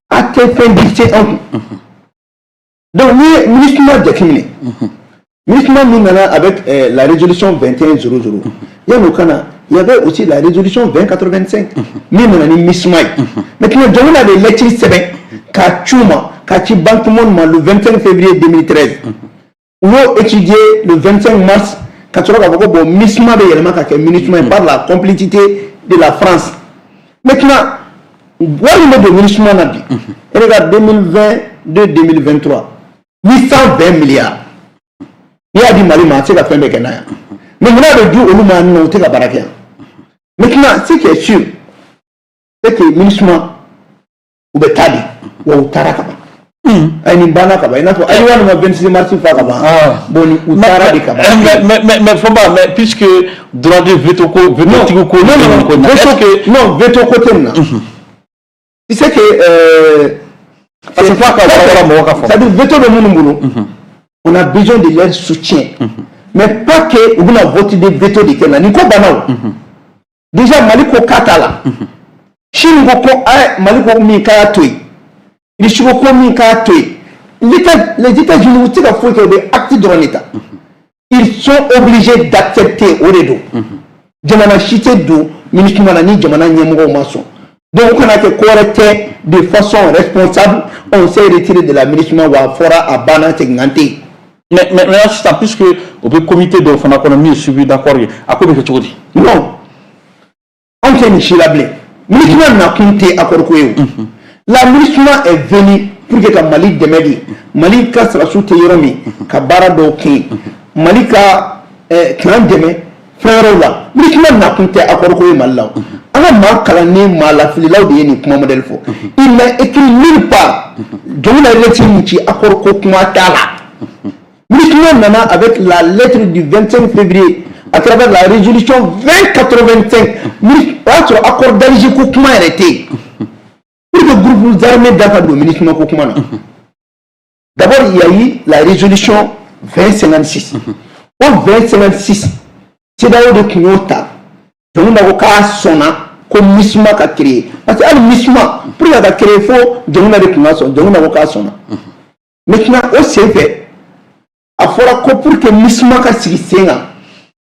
a tɛ fɛn dicter an kun. Donc n'i ye MINUSMA jateminɛ, MINUSMA min nana avec la résolution 2100, yanni o ka na, il y avait aussi la résolution 2085 min nana ni MISMA ye. Maintenant, Dioncounda de lettre sɛbɛn k'a ci u ma, k'a ci Ban Ki-moon ma le 25 février 2013. U y'o étudier le 25 mars ka sɔrɔ k'a fɔ ko bon, MISMA bɛ yɛlɛma ka kɛ MINUSMA ye par la complicité de la France. Maintenant, wari min bɛ don MINUSMA na bi, e bɛ ka 2022 2023, 820 milliards. N'i y'a di Mali ma, a tɛ se ka fɛn bɛɛ kɛ n'a ye. Mais munna a bɛ di olu ma yan nɔ, u tɛ ka baara kɛ yan? Maintenant, ce qui est sûr, c'est que MINUSMA, u bɛ taa de wa, u taara ka ban. Ayi, nin banna ka ban, i n'a fɔ ayiwa nin ma 26 mars fa ka ban. Bon, ni u taara de ka ban. Mais Fɔnba, mais puisque droit de veto ko, veto tigi ko, non, non, ko, non, est-ce que non, veto ko tɛ nin na. Tu sais que Parce que f'a ka walawala mɔgɔ ka faamu. C'est-à-dire, veto bɛ minnu bolo, on a besoin de leur soutien, mais pas que u bɛna vote de veto de kɛ na nin ko banna. O déjà, Mali ko k'a t'a la, Chine ko ko ɛ, Mali ko min k'a y'a to yen, Russie ko ko min k'a to yen, les États-Unis, u tɛ se ka foyi kɛ, u bɛ acte dɔrɔn de ta. Ils sont obligés d'accepter. O de don, jamana si tɛ don MINUSMA na ni jamana ɲɛmɔgɔw ma sɔn. Donc u kana kɛ ko wɛrɛ tɛ, de façon responsable, on s'est retiré de la MINUSMA. Wa a fɔra, a banna, seginkan tɛ yen. Mais sisan, puisque o bɛ comité dɔw fana kɔnɔ min ye suivi d'accord ye, a ko bɛ kɛ cogo di? Non, anw tɛ nin si la bilen. MINUSMA nakun tɛ accord ko ye. O la, MINUSMA est venu pour que ka Mali dɛmɛ de, Mali ka sɔrɔdasiw tɛ yɔrɔ min, ka baara dɔw kɛ yen, Mali ka k'an dɛmɛ fɛn wɛrɛw la. MINUSMA nakun tɛ accord ko ye Mali la. O an ka maa kalannen, maa lafililaw de ye nin kuma modèle fɔ. Il n'a écrit nulle part. Jɔn na lettre min ci, accord ko kuma t'a la. MINUSMA nana avec la lettre du 25 février à travers la résolution 2085. O y'a sɔrɔ accord d'Alger ko kuma yɛrɛ tɛ yen. Pour que groupes armés da ka don MINUSMA ko kuma na, d'abord il y a eu la résolution 2056. O 2056, CEDEAO de tun y'o ta. Donc ko k'a sɔnna ko MINUSMA ka créer, parce que hali MINUSMA, pour que a ka créer, fo jamana de tun ka sɔn. Jamana ko k'a sɔnna. Maintenant, o sen fɛ, a fɔra ko pour que MINUSMA ka sigi sen kan,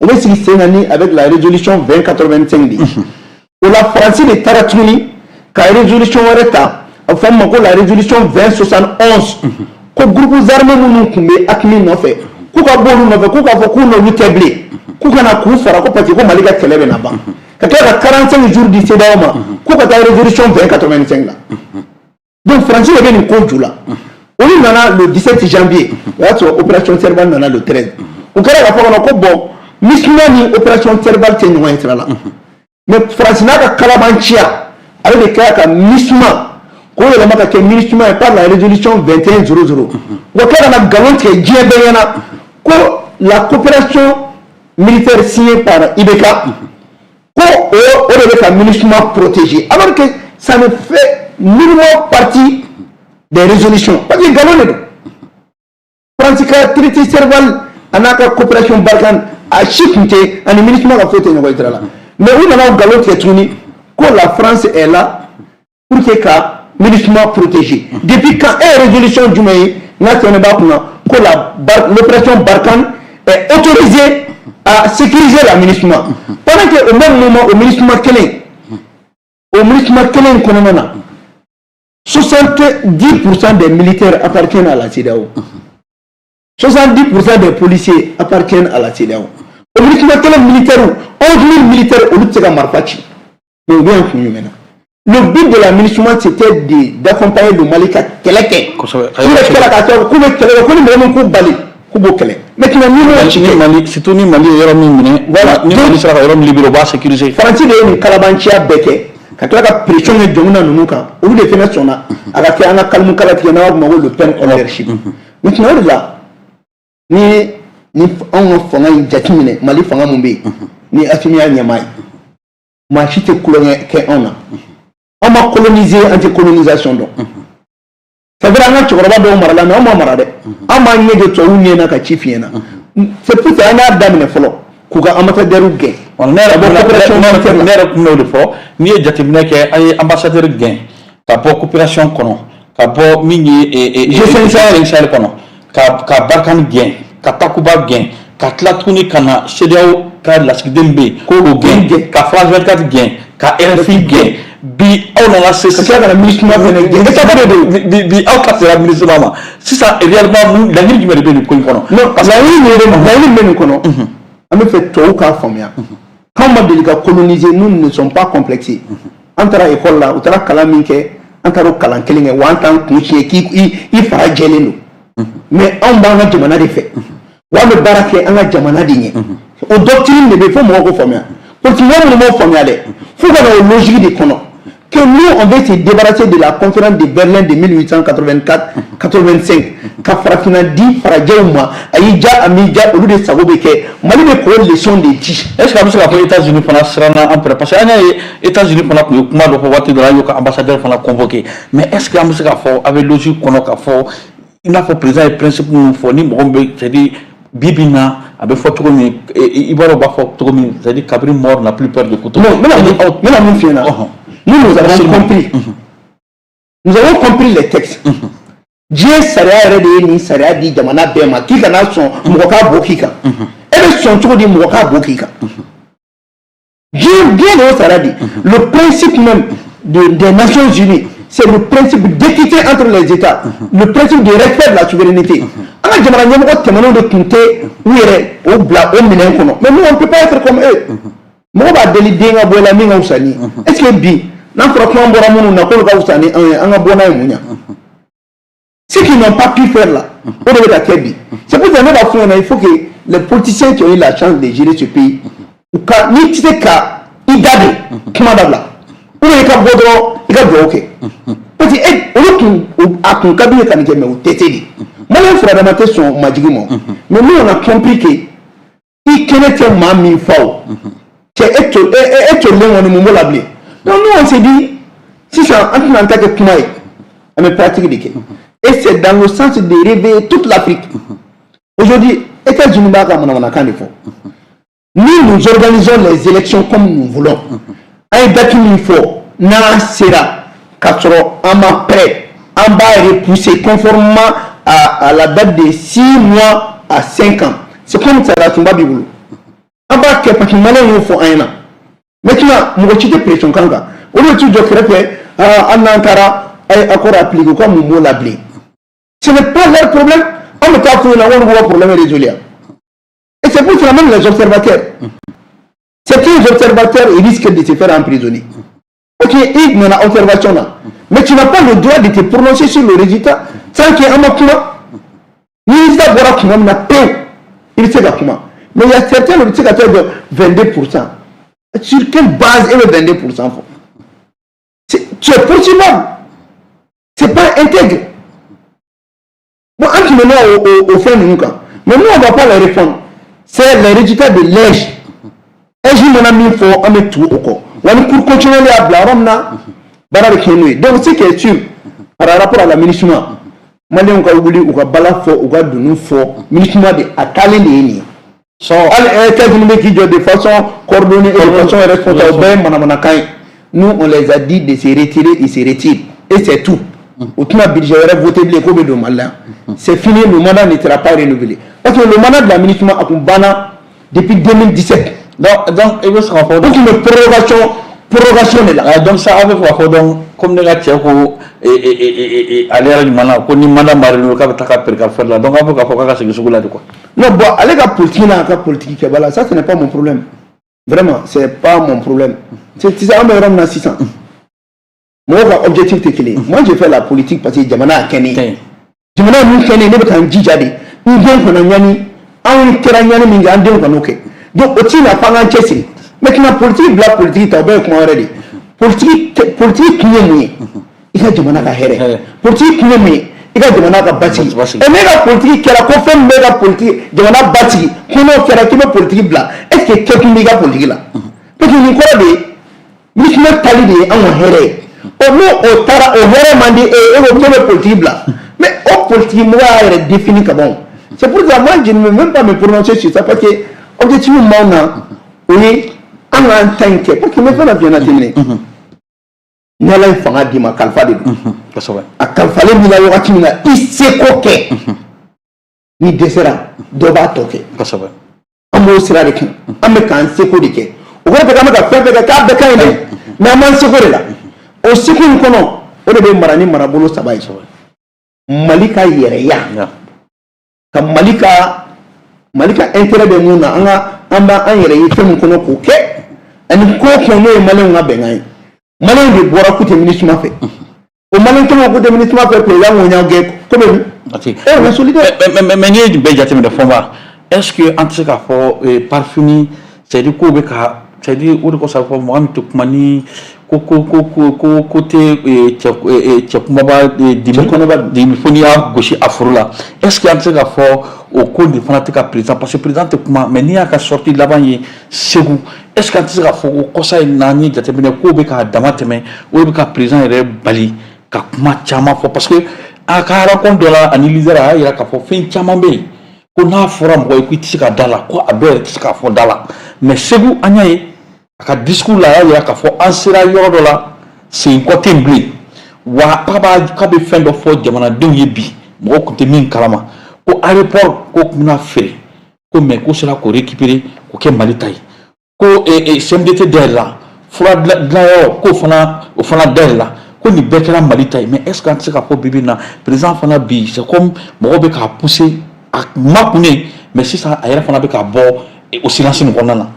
o bɛ sigi sen kan ni avec la résolution 2085 de. O la, Faransi de taara tuguni ka résolution wɛrɛ ta, a bɛ fɔ min ma ko la résolution 2071, ko groupes armés minnu tun bɛ AQMI nɔfɛ, k'u ka bɔ olu nɔfɛ, k'u k'a fɔ k'u n'olu tɛ bilen, k'u kana k'u fara ko parce que ko Mali ka kɛlɛ bɛ na ban, ka tila ka 45 jours di CEDEAO ma k'u ka taa résolution 2085 la. Donc Faransi de bɛ nin ko ju la. Olu nana le 17 janvier, o y'a sɔrɔ opération Serval nana le 13. U kɛra ka fɔ kɔnɔ ko bon, MINUSMA ni opération Serval tɛ ɲɔgɔn ye sira la. Mais Faransi n'a ka kalabanciya, ale de kɛra ka MINUSMA k'o yɛlɛma ka kɛ MINUSMA ye par la résolution 2100. O kɛra ka na nkalon tigɛ diɲɛ bɛɛ ɲɛna ko la coopération militaire signée par IBK, ko o de bɛ ka MINUSMA protéger, alors que ça ne fait nullement partie des résolutions, parce que nkalon de don. Faransi ka traité Serval a n'a ka coopération Barkhane, a si tun tɛ ani MINUSMA ka foyi tɛ ɲɔgɔn ye sira la. Mais u nana nkalon tigɛ tuguni ko la France est là pour que ka MINUSMA protéger. Depuis quand? E ye résolution jumɛn ye n'a sɛbɛnnen b'a kunna ko la l'opération Barkhane est autorisée à sécuriser la MINUSMA, pendant que au même moment, au MINUSMA kelen, o MINUSMA kelen kɔnɔna na, 70% des militaires appartiennent à la CEDEAO, 70% des policiers appartiennent à la CEDEAO. O MINUSMA kelen militaires, 11 000 militaires, olu tɛ se ka marifa ci. Mais u bɛ yan kun jumɛn na? Le but de la MINUSMA, c'était d'accompagner le Mali ka kɛlɛ kɛ. K'u bɛ kɛlɛ ka sɔrɔ k'u bɛ kɛlɛ kɛ, ko ni mɔgɔ min k'u bali, k'u b'o kɛlɛ. Maintenant, ni m'o ci Ni Mali, surtout ni Mali ye yɔrɔ min minɛ, Voilà. ni Mali sera ka yɔrɔ min libérer, u b'a sécuriser. Faransi de ye nin kalabanciya bɛɛ kɛ ka tila ka pression kɛ jamana ninnu kan. Olu de fana sɔnna a ka kɛ an ka kalimu kala tigɛ, n'an b'a fɔ ma ko le peine ownership. Maintenant, o de la, ni anw ka fanga in jateminɛ, Mali fanga mun bɛ yen ni Assimi y'a ɲɛmaa ye, maa si tɛ kulonkɛ kɛ anw na. An ma coloniser, an tɛ colonisation dɔn. C'est vrai, an ka cɛkɔrɔba dɔw marala, mais anw ma mara dɛ. An b'an ɲɛ jɔ tubabuw ɲɛ na ka ci f'i ɲɛna. C'est pour ça an y'a daminɛ fɔlɔ k'u ka ambassadeur gɛn. Ne yɛrɛ Ka bɔ coopération militaire la. Ne yɛrɛ tun b'o de fɔ. N'i ye jateminɛ kɛ, an ye ambassadeur gɛn ka bɔ coopération kɔnɔ, ka bɔ min ye G5 Sahel. G5 Sahel kɔnɔ, ka Barkhane gɛn, ka Takuba gɛn, ka tila tuguni ka na CEDEAO ka lasigiden bɛ yen k'o gɛn, ka France 24 gɛn, ka RFI gɛn. Bi aw nana se Ka tila ka na MINUSMA fɛnɛ gɛn. État de don. Bi aw ka sera MINUSMA ma sisan, réellement, mun laɲini jumɛn de bɛ nin ko in kɔnɔ? Non, laɲini min bɛ nin kɔnɔ, an bɛ fɛ tubabuw k'a faamuya k'anw ma deli ka coloniser. Nous ne sommes pas complexés. An taara école la, u taara kalan min kɛ, an taara o kalan kelen kɛ. Wa an t'an kun siɲɛ k'i i fara jɛlen don, mais anw b'an ka jamana de fɛ. Wa an bɛ baara kɛ an ka jamana de ɲɛ. O doctrine de bɛ fo mɔgɔw k'o faamuya. Politique mɔgɔ minnu m'o faamuya dɛ, f'u ka na o logique de kɔnɔ que nous, on veut se débarrasser de la conférence de Berlin de 1884 85, ka farafinna di farajɛw ma. A y'i ja, a m'i ja, olu de sago bɛ kɛ. Mali bɛ k'o leçon de di. Est ce que an bɛ se k'a fɔ États-Unis fana siranna an pɛrɛ? Parce que an y'a ye, États-Unis fana tun ye kuma dɔ fɔ waati dɔ la, an y'o ka ambassadeur fana convoqué. Mais est ce que an bɛ se k'a fɔ a bɛ logique kɔnɔ k'a fɔ i n'a fɔ président ye principe min fɔ, ni mɔgɔ min bɛ, c'est à dire bi bi in na, a bɛ fɔ cogo min, i b'a dɔn, u b'a fɔ cogo min, c'est à dire cabri mort n'a plus peur de couteau. Non, n bɛna mun f'i ɲɛna? Nous, nous avons compris, nous avons compris les textes. Diɲɛ sariya yɛrɛ de ye nin sariya di jamana bɛɛ ma k'i kana sɔn mɔgɔ k'a bɔ k'i kan. E bɛ sɔn cogo di mɔgɔ k'a bɔ k'i kan? Diɲɛ de y'o sariya di. Le principe même des Nations Unies, c'est le principe d'équité entre les États, le principe de respect de la souveraineté. An ka jamana ɲɛmɔgɔ tɛmɛnenw de tun tɛ u yɛrɛ o bila o minɛn kɔnɔ, mais nous, on peut pas être comme eux. Mɔgɔ b'a deli den ka bɔ i la min ka fisa ni ye. Est ce que bi n'a fɔra kuma bɔra minnu na k'olu ka fisa ni anw ye, an ka bɔ n'a ye mun ɲa? Ce qu'ils n'ont pas pu faire là, o de bɛ ka kɛ bi. C'est pour ça ne b'a f'u ɲɛna, il faut que les politiciens qui ont eu la chance de gérer ce pays, u ka n'i tɛ se ka i da de kuma dabila, ou bien i ka bɔ dɔrɔn, i ka dugawu kɛ, parce que e olu kun a kun ka d'u ye ka nin kɛ, mais u tɛ se de. Maliyɛn furadama tɛ sɔn majigin ma. Mais nous, on a compris que i kɛnɛ tɛ maa min fa, o cɛ e to e e tolilen kɔni, mun b'o la bilen? Donc nous, on s'est dit, sisan an tɛna an ta kɛ kuma ye, an bɛ pratique de kɛ, et c'est dans le sens de réveiller toute l'Afrique. Aujourd'hui, États-Unis b'a ka manamanakan de fɔ. Nous, nous organisons les élections comme nous voulons. An ye date min fɔ, n'a sera k'a sɔrɔ an ma prêt, an b'a repousser conformément à la date de 6 mois à 5 ans. C'est comme ça la tunba b'i bolo, an b'a kɛ parce que maliyɛn y'o fɔ an ɲɛna. Maintenant, mɔgɔ si tɛ pression kan kan, olu bɛ t'u jɔ kɛrɛfɛ. Hali n'an taara a ye accord appliqué, u ka mun b'o la bilen? Ce n'est pas leur problème. An bɛ taa f'u ɲɛna, olu b'u ka problème résoudre yan. Et c'est pour cela, même les observateurs, certains observateurs, ils risquent de se faire emprisonner. Ok, i nana observation na, mais tu n'as pas le droit de te prononcer sur le résultat sans que an ma kuma. Ni résultat bɔra tuma min na pewu, i bɛ se ka kuma. Mais il y a certains, olu bɛ se ka taa jɔ 22%. Sur quelle base e bɛ 22% fɔ? Tu es poursuivable, c'est pas intègre. Bon, an tun bɛ n'a o fɛn ninnu kan, mais nous, on va pas les répondre. C'est les résultats de l'AIGE. AIGE mana min fɔ, an bɛ tugu o kɔ. Wa ni cour constitutionnelle y'a bila yɔrɔ min na, baara bɛ kɛ n'o ye. Donc ce qui est sûr, par rapport à la MINUSMA, maliyɛnw ka wuli u ka bala fɔ, u ka dunun fɔ. MINUSMA de a taalen de ye nin ye. Hali États-Unis bɛ k'i jɔ de façon coordonnée et de façon responsable, o bɛɛ ye manamanakan ye. Nous, on les a dit de se retirer, ils se retirent et c'est tout. U tɛna budget wɛrɛ voté bilen k'o bɛ don Mali la yan. C'est fini, le mandat ne sera pas renouvelé, parce que le mandat de la MINUSMA a kun banna depuis 2017. Donc i bɛ sɔn k'a fɔ O tun bɛ prorogation de la. Ah, donc ça, aw bɛ fɛ k'a fɔ, donc comme ne ka cɛ ko ale yɛrɛ ɲuman na ko ni mandat ma renouvelé k'a bɛ taa ka précaire la, donc aw bɛ k'a fɔ k'a ka segin sugu la de quoi? Non, bon, ale ka politique n'a ka politique kɛba la, ça, ce n'est pas mon problème. Vraiment, c'est pas mon problème. C'est sisan, an bɛ yɔrɔ min na sisan, mɔgɔw ka objectif tɛ kelen ye. Moi, je fais la politique parce que jamana y'a kɛ ne ye. Jamana ye mun kɛ ne ye, ne bɛ ka n jija de n denw kana ɲani. Anw kɛra ɲani min kɛ, an denw kan'o kɛ. Donc o t'i na f'an k'an cɛsiri. Maintenant, politique bila, politique ta, o bɛɛ ye kuma wɛrɛ de ye. Politique kun ye mun ye? I ka jamana ka hɛrɛ. Politique kun ye mun ye? I ka jamana ka basigi. Et ne ka politique kɛra ko fɛn min bɛ ka politique jamana basigi, ko n'o kɛra k'i bɛ politique bila, est ce que kɛkun b'i ka politique la? Parce que nin kɔrɔ de ye MINUSMA tali de ye anw ka hɛrɛ ye. Ɔ, n'o o taara, o hɛrɛ man di e ye, e ko k'e bɛ politique bila, mais o politique mɔgɔ y'a yɛrɛ défini ka ban. C'est pour ça, moi, je ne veux même pas me prononcer sur ça, parce que objectif min b'anw na, o ye an k'an ta in kɛ. Parce que n bɛ fɛn dɔ f'i ɲɛna ten minɛ, ni Ala ye fanga d'i ma, kalifa de don. A kalifalen b'i la wagati min na, i seko kɛ. N'i dɛsɛra, dɔ b'a tɔ kɛ. An b'o sira de kan, an bɛ k'an seko de kɛ. O kɔrɔ tɛ k'an bɛ ka fɛn fɛn kɛ k'a bɛɛ ka ɲi dɛ, mais an b'an seko de la. O seko in kɔnɔ, o de bɛ mara ni marabolo saba ye: Mali ka yɛrɛya, ka Mali ka intérêt bɛ mun na, an ka an b'an yɛrɛ ye fɛn min kɔnɔ k'o kɛ, ani ko o ko n'o ye maliyɛnw ka bɛnkan ye. Maliyɛnw de bɔra k'u tɛ MINUSMA fɛ. O maliyɛn kelen ko tɛ MINUSMA fɛ, président ko y'aw gɛn ko bɛ min? Eh, on est solidaire. Mais n'i ye nin bɛɛ jateminɛ, Fɔnba Est ce que an tɛ se k'a fɔ par fini, c'est à dire k'o bɛ ka, c'est à dire o de kosɔn a bɛ fɔ mɔgɔ min tɛ kuma ni ko ko ko ko ko ko tɛ cɛ kumaba dimi kɔnɔba dimi fo n'i y'a gosi a foro la. Est ce que an tɛ se k'a fɔ o ko de fana tɛ ka président, parce que président tɛ kuma, mais n'i y'a ka sortie laban ye Segu, est ce que an tɛ se k'a fɔ ko kɔsa in na, an ye jateminɛ k'o bɛ k'a dama tɛmɛ, o de bɛ ka président yɛrɛ bali ka kuma caman fɔ? Parce que a ka rencontre dɔ la ani leader, a y'a jira k'a fɔ fɛn caman bɛ yen ko n'a fɔra mɔgɔ ye k'i tɛ se ka da la, ko a dɔw yɛrɛ tɛ se k'a fɔ da la. Mais Segu, an y'a ye a ka discours la, a y'a jira k'a fɔ an sera yɔrɔ dɔ la, seginkɔ tɛ yen bilen. Wa k'a bɛ fɛn dɔ fɔ jamanadenw ye bi, mɔgɔw tun tɛ min kalama, ko aéroport ko tun bɛna feere ko, mais ko sera k'o récupérer k'o kɛ Mali ta ye, ko CMDT dayɛlɛla, fura dilanyɔrɔ k'o fana, o fana dayɛlɛla, ko nin bɛɛ kɛra Mali ta ye. Mais est ce que an tɛ se k'a fɔ bi bi in na, président fana bi, c'est comme mɔgɔw bɛ k'a pousser a ma kunnen, mais sisan a yɛrɛ fana bɛ ka bɔ o silence nin kɔnɔna na?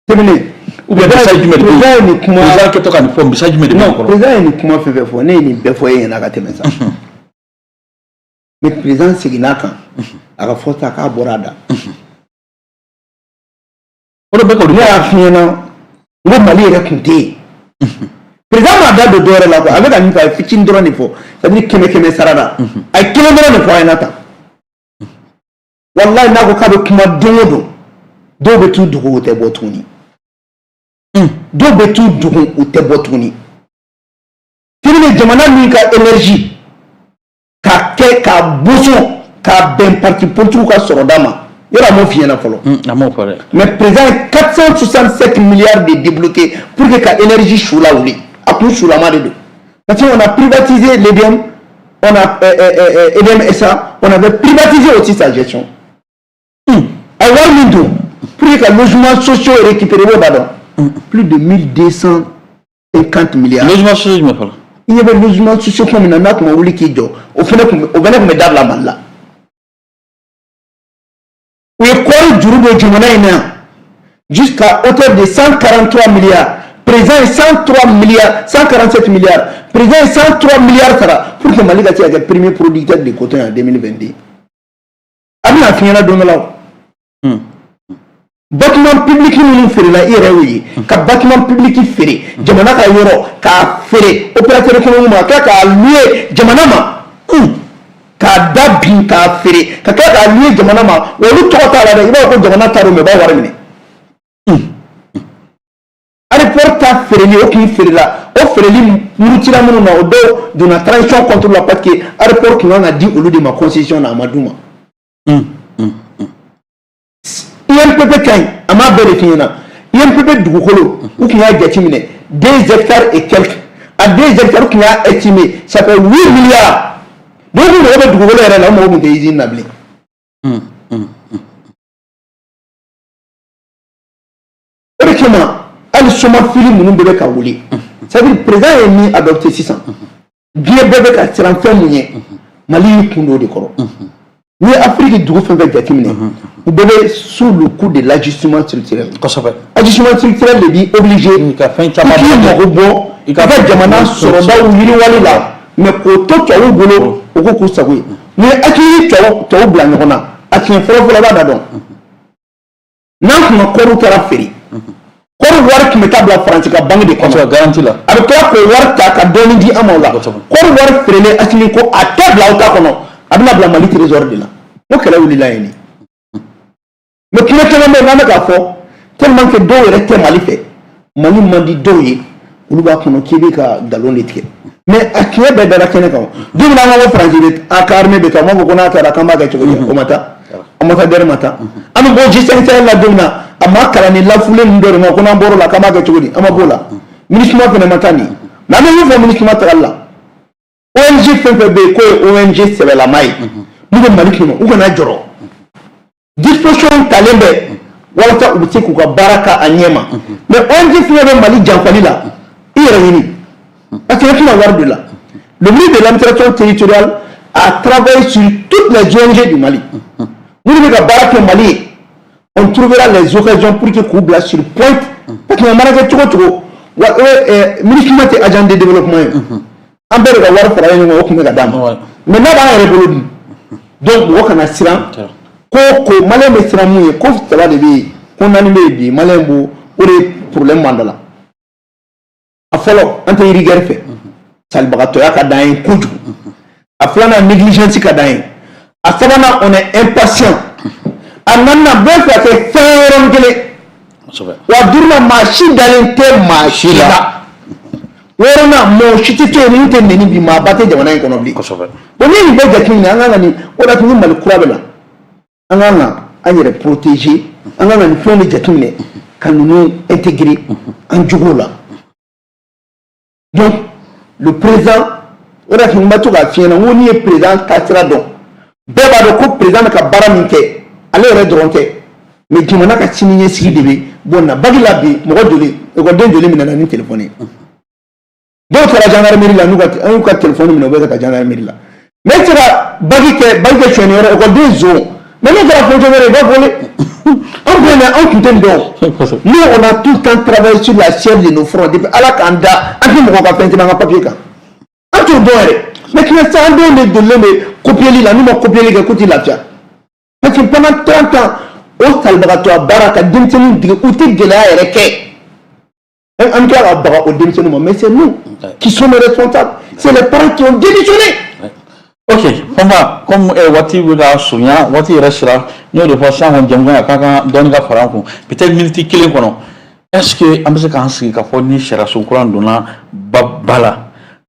Tɛmɛnen. Ou bien message jumɛn de bɛ Président ye nin kuma Président kɛtɔ ka nin fɔ, message jumɛn de bɛ nin Non, kɔrɔ? président ye nin kuma fɛn fɛn fɔ, ne ye nin bɛɛ fɔ e ɲɛna ka tɛmɛ sa. Mais président seginna a kan, a ka fɔta k'a bɔra a da. O de bɛ k'o de Ne y'a f'i ɲɛna n ko Mali yɛrɛ tun tɛ yen. Président m'a da don dɔwɛrɛ la quoi. A bɛ ka min fɔ, a ye fitinin dɔrɔn de fɔ, c'est à dire kɛmɛ kɛmɛ sara la, a ye kelen dɔrɔn de fɔ a ɲɛna tan. Walayi, n'a ko k'a bɛ kuma don o don, dɔw bɛ t'u dogo, u tɛ bɔ tuguni. Dɔw bɛ t'u dogo, u tɛ bɔ tuguni. Tɛmɛnen, jamana min ka énergie k'a kɛ k'a boson k'a bɛn parti politique ka sɔrɔda ma, yɔrɔ a m'o f'i ɲɛna fɔlɔ? A m'o fɔ dɛ. Mais président ye 467 milliards de débloqué pour que ka énergie su lawuli. A kun sulama de don, parce qu'on a privatisé l'EDM, on a EDM SA, on avait privatisé aussi sa gestion. A ye wari min don pour que ka logements sociaux récupérer, b'o da dɔn, plus de 1250 milliards. Logement social jumɛn fɔlɔ? I ɲɛ bɛ logement sociaux ko min na, n'a tun ma wuli k'i jɔ, o fana tun bɛ, o fana tun bɛ dabila Mali la. U ye kɔɔri juru don jamana in na yan jusqu'à hauteur de 143 milliards. Président ye 103 milliards, 147 milliards, président ye 103 milliards sara pour que Mali ka se ka kɛ premier producteur de coton en 2022. A bɛna f'i ɲɛna don dɔ la o. Bâtiment public minnu feerela, i yɛrɛ y'o ye, ka bâtiment public feere, jamana ka yɔrɔ k'a feere opérateur économique ma, ka tila k'a louer jamana ma, k'a da bin k'a feere, ka tila k'a louer jamana ma, wa olu tɔgɔ t'a la dɛ. I b'a fɔ ko jamana ta don, mais u b'a wari minɛ. Aéroport ta feereli, o kun feerela, o feereli murutira minnu na, o dɔw donna transition contre la, parce que aéroport tun kan ka di olu de ma concession na, a ma d'u ma. INPP ka ɲi, a m'a bɛɛ de f'i ɲɛna. INPP dugukolo, u tun y'a jateminɛ 2 hectares et quelques, à 2 hectares, u tun y'a estimé, ça fait 8 milliards. Donc u mago bɛ dugukolo yɛrɛ la, u mago tun tɛ usine na bilen. O de kama hali Somafili ninnu bɛɛ bɛ ka wuli. C'est à dire président ye min adopté sisan, diɲɛ bɛɛ bɛ ka siran fɛn mun ɲɛ, Mali y'i kun don o de kɔrɔ. N'i ye Afiriki dugu fɛn fɛn jateminɛ, u bɛɛ bɛ sous le coup de l'ajustement structurel. Ajustement structurel de b'i obligé ka fɛn caman k'i mago bɔ i ka jamana sɔrɔdaw yiriwali la, mais k'o to tubabuw bolo, o ko k'u sago ye. N'i ye hakili tubabu bila ɲɔgɔn na, a siɲɛ fɔlɔ fɔlɔ, i b'a da dɔn. N'an tun ka kɔɔriw taara feere, kɔɔri wari tun bɛ taa bila Faransi ka banque de kɔnɔ. Garantie la. A bɛ tila k'o wari ta ka dɔɔnin di an ma o la. Kɔɔri wari feerelen, Asimi ko a tɛ bila aw ta kɔnɔ, a bɛna bila Mali trésor de la. N ko kɛlɛ wulila yen de. Mais kuma caman bɛ yen n'an bɛ k'a fɔ, tellement que dɔw yɛrɛ tɛ Mali fɛ, Mali man di dɔw ye, olu b'a kɔnɔ k'i bɛ ka nkalon de tigɛ. Mais a tiɲɛ bɛɛ dara kɛnɛ kan. Don min na an ko Faransi bɛ a ka armée bɛ taa, u b'a fɔ ko n'a taara k'an b'a kɛ cogo di? O ma taa, ambassadeur ma taa. An bɛ bɔ G5 Sahel la don min na, a ma kalan ni lafulen ninnu dɔ de ma ko n'an bɔr'o la k'an b'a kɛ cogo di? An ma b'o la. MINUSMA fana ma taa nin. Mais an bɛ min fɔ MINUSMA tagali la, ONG fɛn fɛn bɛ yen k'o ye ONG sɛbɛlama ye, n'u bɛ Mali kɔnɔ, u kana jɔrɔ. Disposition talen bɛ walasa u bɛ se k'u ka baara kɛ a ɲɛ ma. Mais ONG fɛn fɛn bɛ Mali janfali la, i yɛrɛ ɲini, parce que e tɛna wari de la. Le ministre de l'Administration territoriale a travaillé sur toutes les ONG du Mali minnu bɛ ka baara kɛ Mali ye. On trouvera les occasions pour que k'u bila sur pointe, parce que a mana kɛ cogo o cogo wa, MINUSMA tɛ agent de développement ye. An bɛɛ de ka wari faralen ɲɔgɔn kan, o tun bɛ ka d'a ma. Mais n'a b'an yɛrɛ bolo dun, donc mɔgɔ kana siran. Ko o ko, maliyɛn bɛ siran mun ye, ko saba de bɛ yen, ko naani bɛ yen bi, maliyɛn b'o o de problème b'an da la. A fɔlɔ, an tɛ rigueur fɛ, salibagatɔya ka d'an ye kojugu. A filanan, négligence ka d'an ye. A sabanan, on est impatient. A naaninan, bɛɛ fɛ ka kɛ fɛn yɔrɔnin kelen. Wa duurunan, maa si dalen tɛ maa si la. Wɔɔrɔnan, mɔgɔ si tɛ to yen min tɛ nɛni bi, maa ba tɛ jamana in kɔnɔ bilen. Bon, ni nin bɛɛ jateminɛ, an kan ka nin o de y'a to ni Mali kura bɛ na, an kan ka an yɛrɛ protéger, an kan ka nin fɛnw de jateminɛ ka ninnu intégrer an jogo la. Donc le président, o de y'a to n bɛ to k'a f'i ɲɛna, n ko n'i ye président taasira dɔn, bɛɛ b'a dɔn ko président bɛ ka baara min kɛ, ale yɛrɛ dɔrɔn tɛ, mais jamana ka sini ɲɛsigi de bɛ bon na. Bac la bi, mɔgɔ joli, ekɔliden joli minɛna ni téléphone ye? Dɔw taara gendarmerie la, n'u ka an y'u ka téléphone minɛ, u bɛ ka taa gendarmerie la. Mais e tɛ se ka bac kɛ, bac kɛ sonyɛni yɔrɔ, ekɔliden zon, mais n'o kɛra fonctionnaire ye, i b'a voler. Anw filɛ nin ye, anw tun tɛ nin dɔn. Nous, on a tout le temps travaillé sur la chair de nos fronts depuis Ala k'an da, an tɛ mɔgɔ ka fɛn tɛmɛ an ka papier kan, an t'o dɔn yɛrɛ. Maintenant sisan, an denw de dolilen bɛ copier la, n'u ma copier kɛ, k'u tɛ lafiya, parce que pendant 30 ans, o salibagatɔya baara ka denmisɛnninw dege, u tɛ gɛlɛya yɛrɛ kɛ. An tila ka baga o denmisɛnninw ma, mais c'est nous qui sommes responsables, c'est les parents qui ont démissionné. Ok, Fɔnba, comme waati bɛ ka surunya, waati yɛrɛ sera, n y'o de fɔ sisan kɔni, jamukan a ka kan dɔɔni ka fara an kun, peut-être minute kelen kɔnɔ. Est-ce que an bɛ se k'an sigi k'a fɔ ni sariyasun kura donna ba la,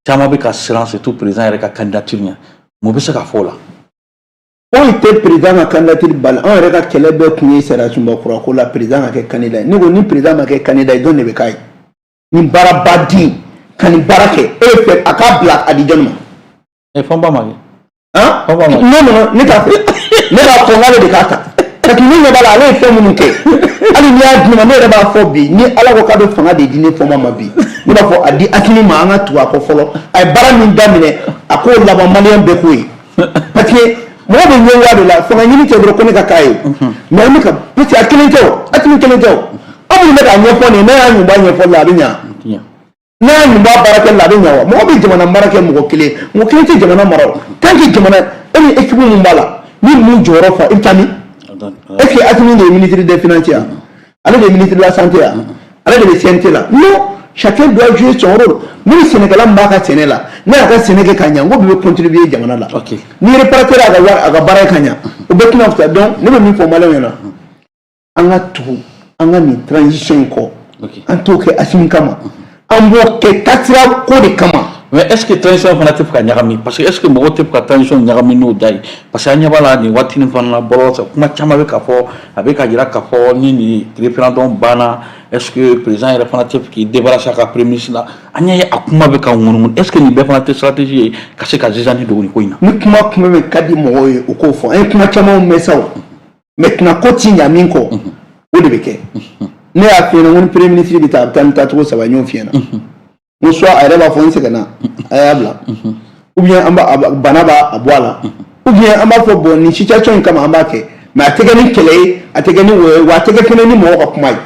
caman bɛ ka siran, surtout président yɛrɛ ka candidature ɲɛ, mun bɛ se ka fɔ o la? Foyi tɛ président ka candidature bali. Anw yɛrɛ ka kɛlɛ bɛɛ kun ye sariya sunba kura ko la, président ka kɛ candidat ye. Ne ko ni président ma kɛ candidat ye, jɔn de bɛ k'a ye? Nin baaraba di ka nin baara kɛ, e bɛ fɛ a k'a bila a di jɔnni ma? Fɔnba ma kɛ. Han? Fɔnba ma. Non, non, ne t'a fɛ, ne b'a fɔ k'ale de k'a ta, parce que ne ɲɛ b'a la, ale ye fɛn minnu kɛ, hali n'i y'a di ne ma, ne yɛrɛ b'a fɔ bi, ni Ala ko k'a bɛ fanga de di ne Fɔnba ma bi, ne b'a fɔ a di Asimi ma, an ka tugu a kɔ fɔlɔ. A ye baara min daminɛ, a k'o laban, maliyɛn bɛɛ k'o ye, parce que mɔgɔ bɛ ɲɛgoya de la. Fanga ɲini tɛ dɔrɔn ko ne ka k'a ye, mais an bɛ ka, parce que a kelen tɛ o, Asimi kelen tɛ o. Aw minnu bɛ k'a ɲɛfɔ nin ye, n'a y'a ɲuman ɲɛfɔli la, a bɛ ɲa. N'a y'a ɲuman baara kɛli la, a bɛ ɲa. Wa mɔgɔ bɛ jamana mara kɛ mɔgɔ kelen, mɔgɔ kelen tɛ jamana mara o. Tant que jamana e ni équipe mun b'a la, ni mun jɔyɔrɔ fa, i bɛ taa min? Est ce que Asimi de ye ministre des Finances ya? Ale de ye ministre de la Santé ya? Ale de bɛ CNT la? Non, chacun doit jouer son rôle. Ni sɛnɛkɛla min b'a ka sɛnɛ la, n'a y'a ka sɛnɛ kɛ ka ɲa, n ko bɛɛ bɛ contribuer jamana la. Ni réparateur y'a ka wari, a ka baara ye ka ɲa, o bɛɛ tɛna fisaya. Donc ne bɛ min fɔ maliyɛnw ɲɛna, an ka tugu an ka nin transition in kɔ. An t'o kɛ Asimi kama, an b'o kɛ taasira ko de kama. Mais est ce que transition fana tɛ fɛ ka ɲagami? Parce que est ce que mɔgɔw tɛ fɛ ka transition ɲagami n'o da ye? Parce que an ɲɛ b'a la nin waati nin fana na, bɔlɔlɔ sira kuma caman bɛ ka fɔ, a bɛ ka jira k'a fɔ ni nin référendum banna, est ce que président yɛrɛ fana tɛ fɛ k'i débarrasser a ka premier ministre la? An ɲɛ ye a kuma bɛ ka ŋunuŋunu. Est ce que nin bɛɛ fana tɛ stratégie ye ka se ka zizani dogo nin ko in na? Ni kuma kuma min ka di mɔgɔw ye, u k'o fɔ. An ye kuma camanw mɛn sa o. Maintenant, ko ti ɲa min kɔ, o de bɛ kɛ. Ne y'a f'i ɲɛna ko ni premier ministre bɛ taa, a bɛ taa ni taacogo saba ye, n y'o f'i ɲɛna. N ko soit a yɛrɛ b'a fɔ n sɛgɛnna, a y'a bila, ou bien an b'a bana b'a a bɔ a la, ou bien an b'a fɔ bon, nin situation in kama an b'a kɛ, mais a tɛ kɛ ni kɛlɛ ye, a tɛ kɛ ni wɔyɔ ye, wa a tɛ kɛ fɛnɛ ni mɔgɔ ka kuma ye.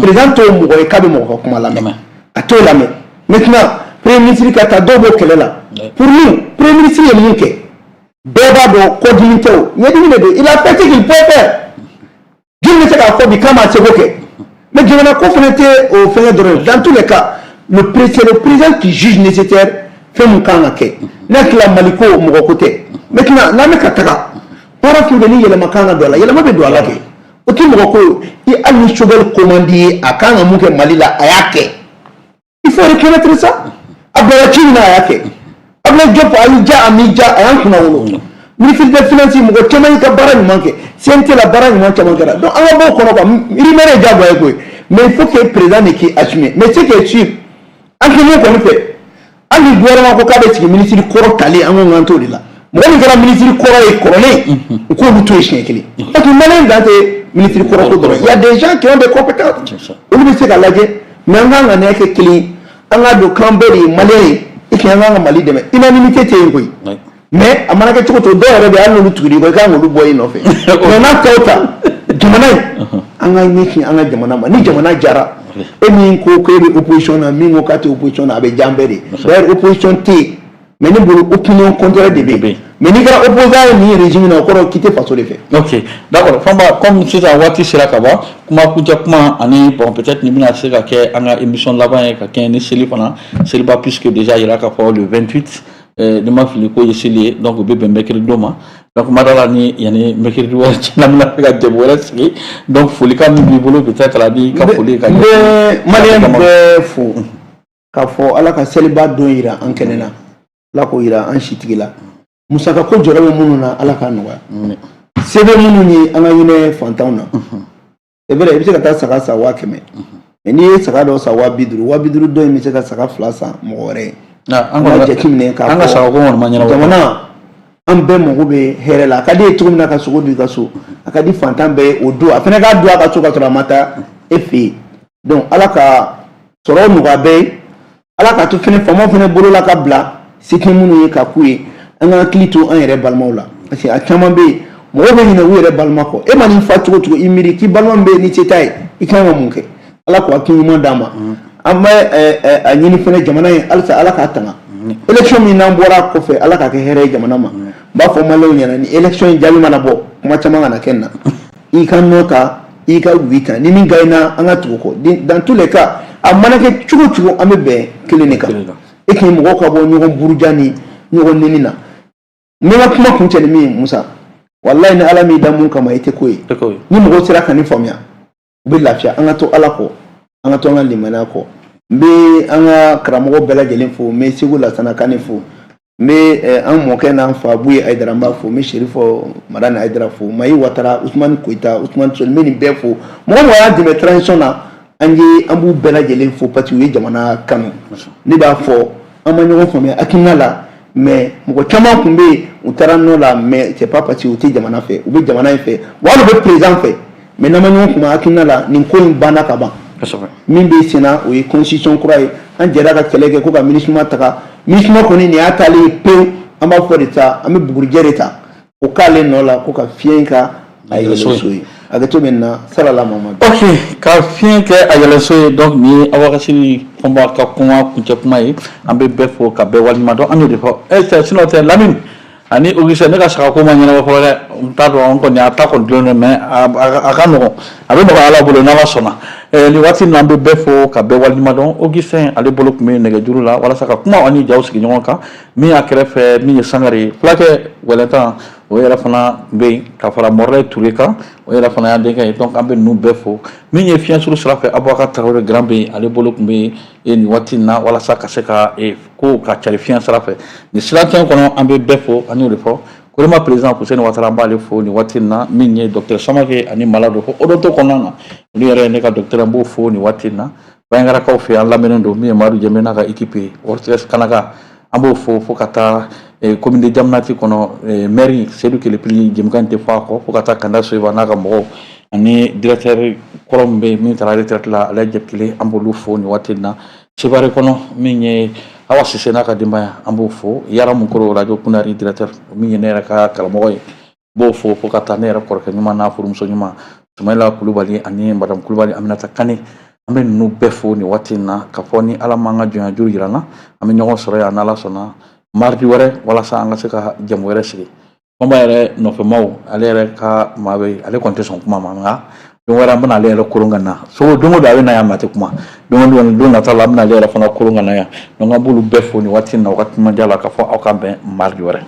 Président t'o mɔgɔ ye k'a bɛ mɔgɔ ka kuma lamɛn, a t'o lamɛn. Maintenant, premier ministre ka taa, dɔw b'o kɛlɛ la. Pour nous, premier ministre ye mun kɛ, bɛɛ b'a dɔn, kɔdimi tɛ o, ɲɛdimi de don. Il a fait ce qu'il peut faire. Joli bɛ se k'a fɔ bi k'a ma seko kɛ? Mais jamana ko fana tɛ o fɛngɛ dɔrɔn ye. Dans tous les cas, c'est le président qui juge nécessaire fɛn mun kan ka kɛ. Ne hakili la, Mali ko mɔgɔ ko tɛ. Maintenant, n'an bɛ ka taga baara fɛn fɛn, ni yɛlɛma kan ka don a la, yɛlɛma bɛ don a la kɛ, o tɛ mɔgɔ ko ye. I hali ni Choguel commande ye, a kan ka mun kɛ Mali la, a y'a kɛ, il faut reconnaître ça. A bila ci min na, a y'a kɛ. Abdoulaye Diop, a y'i ja, a m'i ja, a y'an kunna wolo. Ministre des Finances, mɔgɔ caman y'i ka baara ɲuman kɛ. CNT la, baara ɲuman caman kɛra. Donc an ka bɔ o kɔnɔ quoi, rumeur ye diyagoya ye koyi, mais il faut que président de k'i assumer. Mais ce qui est sûr, an tɛ mun kɔni fɛ, hali ni gouvernement ko k'a bɛ sigi, ministre kɔrɔ talen, an ko k'an t'o de la. Mɔgɔ min kɛra ministre kɔrɔ ye kɔrɔlen, u k'olu to yen siɲɛ kelen, parce que maliyɛn dan tɛ ministre kɔrɔ ko dɔrɔn. Il y a des gens qui ont des compétences, olu bɛ se ka lajɛ. Mais an kan ka nin kɛ kelen ye, an k'a dɔn k'an bɛɛ de ye maliyɛn ye et puis an kan ka Mali dɛmɛ. Unanimité tɛ yen koyi, mais a mana kɛ cogo o cogo, dɔw yɛrɛ bɛ yen, hali n'olu tugur'i kɔ, i kan k'olu bɔ i nɔfɛ. Mais n'a tɔw ta, jamana in, an ka ɲɛsin an ka jamana ma. Ni jamana jara, e min ko ko e bɛ opposition na, min ko k'a tɛ opposition na, a bɛ diya an bɛɛ de. D'ailleurs, opposition tɛ yen, mais ne bolo, opinion contraire de bɛ yen. Mais n'i kɛra opposant ye nin régime na, o kɔrɔ k'i tɛ faso de fɛ. Ok, d'accord, Fɔnba. Comme sisan waati sera ka ban, kuma kuncɛ kuma ani bon, peut-être nin bɛna se ka kɛ an ka émission laban ye ka kɛɲɛ ni seli fana, seliba, puisque déjà yira k'a fɔ le 28, ni ma fili ko ye seli ye, donc u bɛ bɛn mercredi don ma. Donc ma da la ni yanni mercredi wɛrɛ cɛ, n'an bɛna se ka jɛmu wɛrɛ sigi. Donc folikan min b'i bolo, peut-être ani ka foli ka N bɛ maliyɛn bɛɛ fo k'a fɔ Ala ka seliba don yira an kɛnɛ na, Ala k'o yira an sitigi la. Musaka ko jɔrɔ bɛ minnu na, Ala k'a nɔgɔya. Se bɛ minnu ye, an ka hinɛ fantanw na. C'est vrai, i bɛ se ka taa saga san 100 000, mais n'i ye saga dɔ san 50 000, 50 000 dɔ in bɛ se ka saga fila san mɔgɔ wɛrɛ ye. An ka jateminɛ k'a an ka sagako kɔni ma ɲɛnabɔ. Jamana, an bɛɛ mago bɛ hɛrɛ la. A ka di ye cogo min na ka sogo dun i ka so, a ka di fantan bɛɛ ye o don, a fana k'a dun a ka so ka sɔrɔ a ma taa e fɛ yen. Donc Ala ka sɔrɔ nɔgɔya bɛɛ ye, Ala k'a to fɛnɛ faamaw fɛnɛ bolo la ka bila se tɛ minnu ye ka k'u ye. An ka hakili to an yɛrɛ balimaw la, parce que a caman bɛ yen, mɔgɔw bɛ ɲinɛ u yɛrɛ balima kɔ. E ma n'i fa cogo cogo, i miiri k'i balima min bɛ yen ni se t'a ye, i kan ka mun kɛ? Ala k'o hakili ɲuman d'an ma. An bɛ a ɲini fɛnɛ jamana in halisa, Ala k'a tanga. Élection min n'an bɔra kɔfɛ, Ala k'a kɛ hɛrɛ ye jamana ma. N b'a fɔ maliyɛnw ɲɛna, ni élection in jaabi mana bɔ, kuma caman kana kɛ nin na. I ka non ta, i ka oui ta, ni min gagne na, an ka tugu kɔ. Dans tous les cas, a mana kɛ cogo o cogo, an bɛ bɛn kelen de kan e k'i mɔgɔw ka bɔ ɲɔgɔn buruja ni ɲɔgɔn neni na. N bɛ n ka kuma kuncɛ ni min ye, Musa, walayi, ni Ala m'i da mun kama, i tɛ ko ye. Ni mɔgɔw sera ka nin faamuya, u bɛ lafiya. An ka to Ala kɔ, an ka to an ka limaniya kɔ. N bɛ an ka karamɔgɔ bɛɛ lajɛlen fo, n bɛ Segu Lasana Kane fo, n bɛ an mɔkɛ n'an fa Buye Hayidara, n b'a fo, n bɛ Serifo Madani Hayidara fo, Mayi Watara, Usumani Koyita, Usumani Soli, n bɛ nin bɛɛ fo. Mɔgɔ mɔgɔ y'an dɛmɛ transition na, an ye, an b'u bɛɛ lajɛlen fo, parce que u ye jamana kanu. Ne b'a fɔ, an ma ɲɔgɔn faamuya hakilina la, mais mɔgɔ caman tun bɛ yen, u taara nɔ la, mais c'est pas parce que u tɛ jamana fɛ, u bɛ jamana in fɛ, wa hali u bɛ président fɛ, mais n'an ma ɲɔgɔn faamuya hakilina la, nin ko in banna ka ban. Min bɛ sen na, o ye constitution kura ye. An jɛra ka kɛlɛ kɛ ko ka MINUSMA taga. MINUSMA kɔni, nin y'a taalen ye pewu. An b'a fɔ de sa, an bɛ bugurijɛ de ta o k'ale nɔ la ko ka fiɲɛ ka a yɛlɛso ye. Hakɛto bɛ nin na, salala Mamadu. Ok, ka fiɲɛ kɛ a yɛlɛso ye. Donc nin ye Abubakar Fɔnba ka kuma kuncɛ kuma ye. An bɛ bɛɛ fo ka bɛɛ waleɲuman dɔn. An y'o de fɔ e cɛ, sinon tɛ Lamini ani Augustin, ne ka sagako ma ɲɛnabɔ fɔlɔ dɛ. N t'a dɔn, an kɔni a ta kɔni dulon, mais a ka nɔgɔn, a bɛ nɔgɔya Ala bolo n'Ala sɔnna. Nin waati in na, an bɛ bɛɛ fo ka bɛɛ waleɲuman dɔn. Augustin, ale bolo tun bɛ nɛgɛjuru la walasa ka kuma ani jaw sigi ɲɔgɔn kan. Min y'a kɛrɛfɛ, min ye Sangare ye, fulakɛ wɛlɛtan, o yɛrɛ fana bɛ yen ka fara Mɔrɛ Ture kan, o yɛrɛ fana y'an denkɛ ye. Donc an bɛ ninnu bɛɛ fo. Min ye fiɲɛsuru sira fɛ, Abubakar Tarawele Grand bɛ yen, ale bolo tun bɛ yen nin waati in na walasa ka se ka ko ka cari fiɲɛ sira fɛ nin siratɛ kɔnɔ. An bɛ bɛɛ fo, an y'o de fɔ. Koroma président Fuseni Watara, an b'ale fo nin waati in na. Min ye docteur Samake ani Malado fo odonto kɔnɔna na, olu yɛrɛ ye ne ka docteur, n b'o fo nin waati in na. Bangarakaw fɛ, an lamɛnnen don. Min ye Madu Jɛmɛ n'a ka équipe ye, Orthez Kanaga, an b'o fo, fo ka taa commune de Jamanati kɔnɔ, maire Seydou Kelepili, jɛmukan tɛ fɔ a kɔ, fo ka taa Kanda Soyiba n'a ka mɔgɔw ani directeur kɔrɔ min bɛ yen, min taara retraite la, ale Jɛkile, an b'olu fo nin waati in na. Sebare kɔnɔ, min ye Awa Sise n'a ka denbaya, an b'o fo. Yara Mukoro, radio Kunari directeur, min ye ne yɛrɛ ka karamɔgɔ ye, n b'o fo, fo ka taa ne yɛrɛ kɔrɔkɛ ɲuman n'a furumuso ɲuman Sumayila Kulubali ani madame Kulubali Aminata Kane. An bɛ ninnu bɛɛ fo nin waati in na, ka fɔ ni Ala m'an ka jɔnya juru jira n na, an bɛ ɲɔgɔn sɔrɔ yan n'Ala sɔnna mardi wɛrɛ walasa an ka se ka jamu wɛrɛ sigi. Fɔnba yɛrɛ nɔfɛmaw, ale yɛrɛ ka maa bɛ, ale kɔni tɛ sɔn kuma ma, nka don wɛrɛ an bɛna ale yɛrɛ koron ka na so. Don o don a bɛ na yan, mais a tɛ kuma. Don o don, don nata la, an bɛna ale yɛrɛ fana koron ka na yan. Donc an b'olu bɛɛ fo nin waati in na, waati man la, ka fɔ aw ka bɛn mardi wɛrɛ.